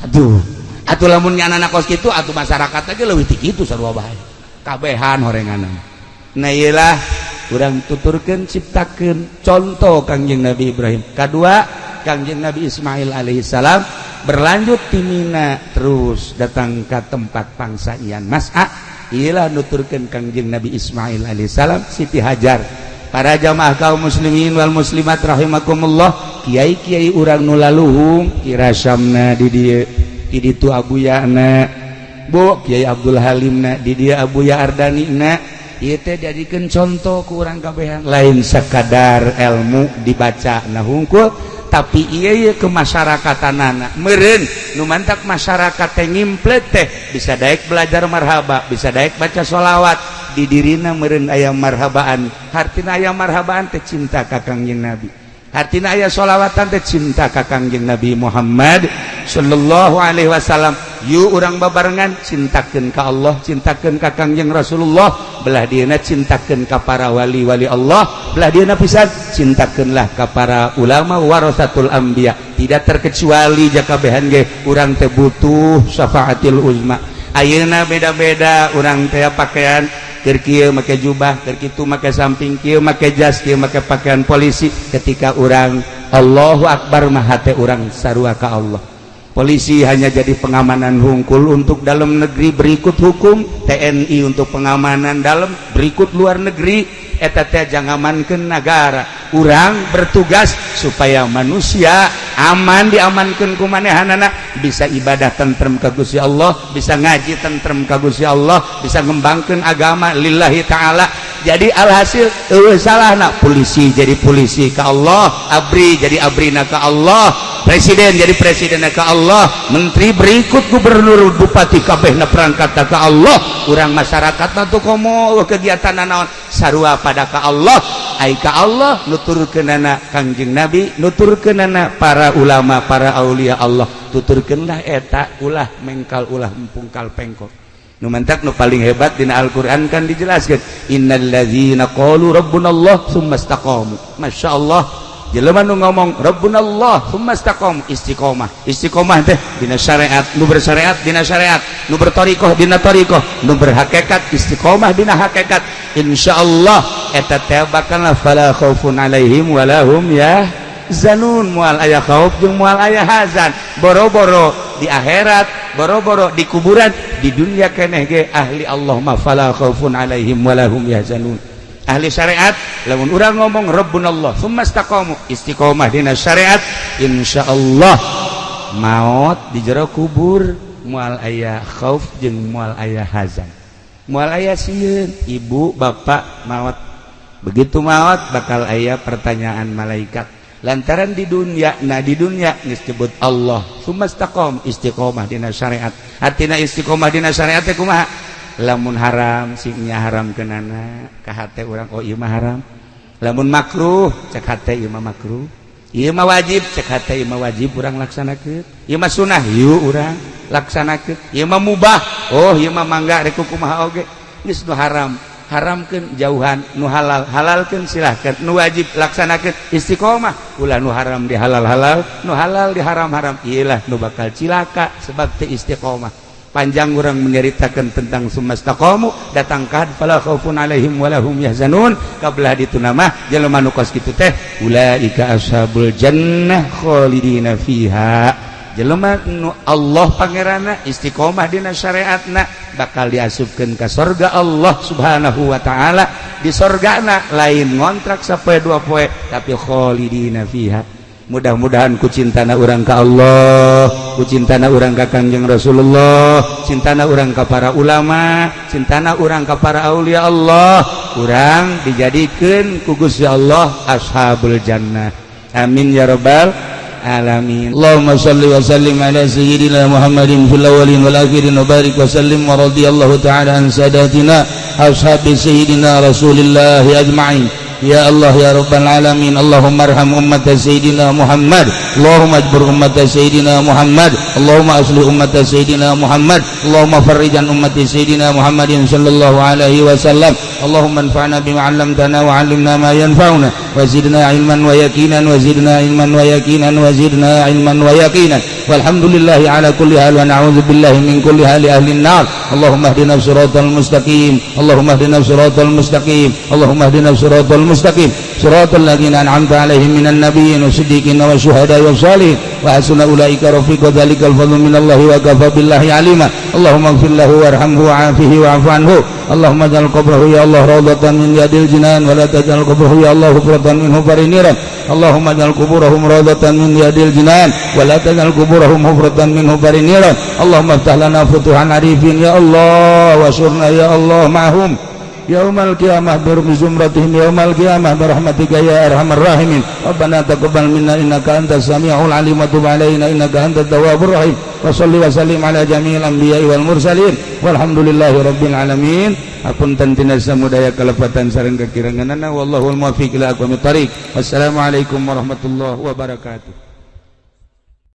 Aduh. Atuh lamun anak kos kitu atuh masyarakat ge leuwih ti kitu sarua bae. Kabehan horenganan. Nah ieulah urang tuturkeun ciptakeun contoh Kangjeng Nabi Ibrahim. Kadua Kangjeng Nabi Ismail alaihissalam berlanjut ti Mina terus datang ke tempat pangsaian Mas'a. Ieulah nuturkeun Kangjeng Nabi Ismail alaihissalam Siti Hajar. Para jamaah kaum muslimin wal muslimat rahimakumullah, kiai-kiai urang nu laluhung kirasamna di dieu di ditu Abuya na Bu Kiai Abdul Halim na di dia Abuya Ardani na ieu teh dijadikeun contoh ku urang kabehan lain sekadar ilmu dibaca na hungkul tapi ieu kemasyarakatanana meureun nu mantak masyarakat teh ngimplet teh bisa daek belajar marhaba, bisa daek baca sholawat di dirina meureun aya marhabaan. Hartina aya marhabaan teh cinta ka Kangjeng Nabi, hartina aya sholawatan teh cinta ka Kangjeng Nabi Muhammad sallallahu alaihi wasallam. Yuk urang babarengan cintakeun ka Allah, cintakeun ka Kangjeng Rasulullah, belah dieuna cintakeun ka para wali-wali Allah, belah dieuna pisan cintakeunlah ka para ulama warasatul anbiya. Tidak terkecuali jakabehan ge urang teh butuh syafaatil uzma. Ayeuna beda-beda urang teh pakaian, keur kieu make jubah, keur kitu make samping, kieu make jas, kieu make pakaian polisi. Ketika urang Allahu Akbar mah hate urang sarua ka Allah. Polisi hanya jadi pengamanan hungkul untuk dalam negeri, berikut hukum. TNI untuk pengamanan dalam, berikut luar negeri. Eta teh jangamankeun negara. Urang bertugas supaya manusia aman, diamankan ku manehanana, bisa ibadah tentrem ka Gusti Allah, bisa ngaji tentrem ka Gusti Allah, bisa ngembangkeun agama lillahi ta'ala. Jadi alhasil eueuh salahna polisi jadi polisi ka Allah, ABRI jadi ABRI ka Allah, presiden jadi presiden ka Allah, menteri, berikut gubernur, bupati, kabehna perangkat ka Allah. Urang masyarakat mah tuh komo kegiatan naon sarua pada ka Allah. Ai ka Allah nuturkeunana Kangjeng Nabi, nuturkeunana para ulama, para aulia Allah. Tuturkeunlah eta, ulah mengkal, ulah empungkal pengkok. Nu mantak nu paling hebat dina Al-Qur'an kan dijelaskan, innalladzina qalu rabbunallah tsumma istaqamu. Masyaallah, jelema nu ngomong rabbunallah tsumma istaqamu, istiqomah. Istiqomah teh dina syariat, nu bersyariat dina syariat, nu berthoriqoh dina thoriqoh, nu berhakikat istiqomah dina hakikat. Insyaallah eta teh bakal fala khaufun alaihim walahum yahzanun, moal aya khauf jeung moal aya hazan. Boro-boro di akhirat, boro-boro di kuburan, di dunia keneh ge ahli Allah mah fala khaufun alaihim walahum yahzanun. Ahli syariat, lamun urang ngomong rabbunallah tsumma istaqamu, istiqomah dina syariat, insyaallah maut di jero kubur moal aya khauf jeung moal aya hazan, moal aya sieun. Ibu bapak maut, begitu maut bakal aya pertanyaan malaikat, lantaran di dunia, nah di dunia disebut Allah tsumma istaqam, istiqomah dina syariat. Artina istiqomah dina syariat teh kumaha? Lamun haram singnya haram kenana ka hate urang, oh ieu mah haram. Lamun makruh, cek hate ieu mah makruh. Ieu mah wajib, cek hate ieu mah wajib, urang laksanakeun. Ieu mah sunah, yuk urang laksanakeun. Ieu mah mubah, oh ieu mah mangga rek kumaha oge. Geus nu haram haramkeun, jauhan. Nu halal halalkeun, silahkan. Nu wajib laksanakeun. Istiqomah, ulah nu haram di halal halal, nu halal di haram haram. Iyalah nu bakal cilaka sebab teu istiqomah. Panjang orang menceritakan tentang sumastaqamu datang ka fala khaufun alaihim walahum yahzanun. Kabelah ditu nama jelema nu kos kitu teh ulaika ashabul jannah khalidina fiha. Jelema nu Allah pangeranna, istiqomah dina syariatna, bakal diasupkeun ka sorga Allah Subhanahu wa taala. Di sorgana lain ngontrak sapoe dua poe, tapi khalidina fiha. Mudah-mudahan ku cintana urang ka Allah, ku cintana urang ka Kangjeng Rasulullah, cintana urang ka para ulama, cintana urang ka para aulia Allah, urang dijadikeun ku Gusti Allah ashabul jannah. Amin ya rabbal alamin. Allahumma salli wa sallim ala sayyidina Muhammadin fil awwalin wal akhirin wa barik wa sallim wa radiyallahu ta'ala an sadatina ashabi sayyidina Rasulillah ajma'in. Ya Allah ya Rabbal Alamin. Allahumma arham ummat Sayyidina Muhammad. Allahumma ajbur ummat Sayyidina Muhammad. Allahumma aslih ummat Sayyidina Muhammad. Allahumma farrijan ummati Sayyidina Muhammadin sallallahu alaihi wasallam. Allahumma anfa'na bima 'allamtana wa 'allimna ma yanfa'una wa zidna ilman wa yaqinan wa zidna ilman wa yaqinan wa zidna ilman wa yaqinan. Walhamdulillahi ala kulli hal wa na'udzu billahi min kulli hali ahli an-nar. Allahumma ihdina siratal mustaqim. Allahumma ihdina siratal mustaqim. Allahumma ihdina siratal mustaqim, siratal ladzina an'amta 'alaihim minan nabiyyin wasiddiqin wasyuhada'i wassalihin wa hasuna ulaika rafiqa. Dzalikal fadlu minallahi wa kafa billahi alima. Allahumma ighfir lahu warhamhu wa'afihi wa'fu anhu. Allahumma ij'al qabrahu ya Allah rawdatan min riyadil jinan wa la taj'al qabrahu ya Allah hufratan min hufarin niran. Allahumma ij'al quburahum rawdatan min riyadil jinan wa la taj'al quburahum hufratan min hufarin niran. Allahumma iftah lana futuhan arifin ya Allah wa surna ya Allah ma'hum yaumal qiyamah bi zumratihim yaumal qiyamah bi rahmatika ya arhamar rahimin. Rabbana taqabbal minna innaka antas samiul alim wa tub alaina innaka antat tawwabur rahim. Wa salli wa sallim ala jami'il anbiya'i wal mursalin walhamdulillahi rabbil alamin. Apunten tina samudaya kalepatan sareng kekiranganana. Wallahul muwaffiq ila aqwamit thariq. Wassalamualaikum warahmatullahi wabarakatuh.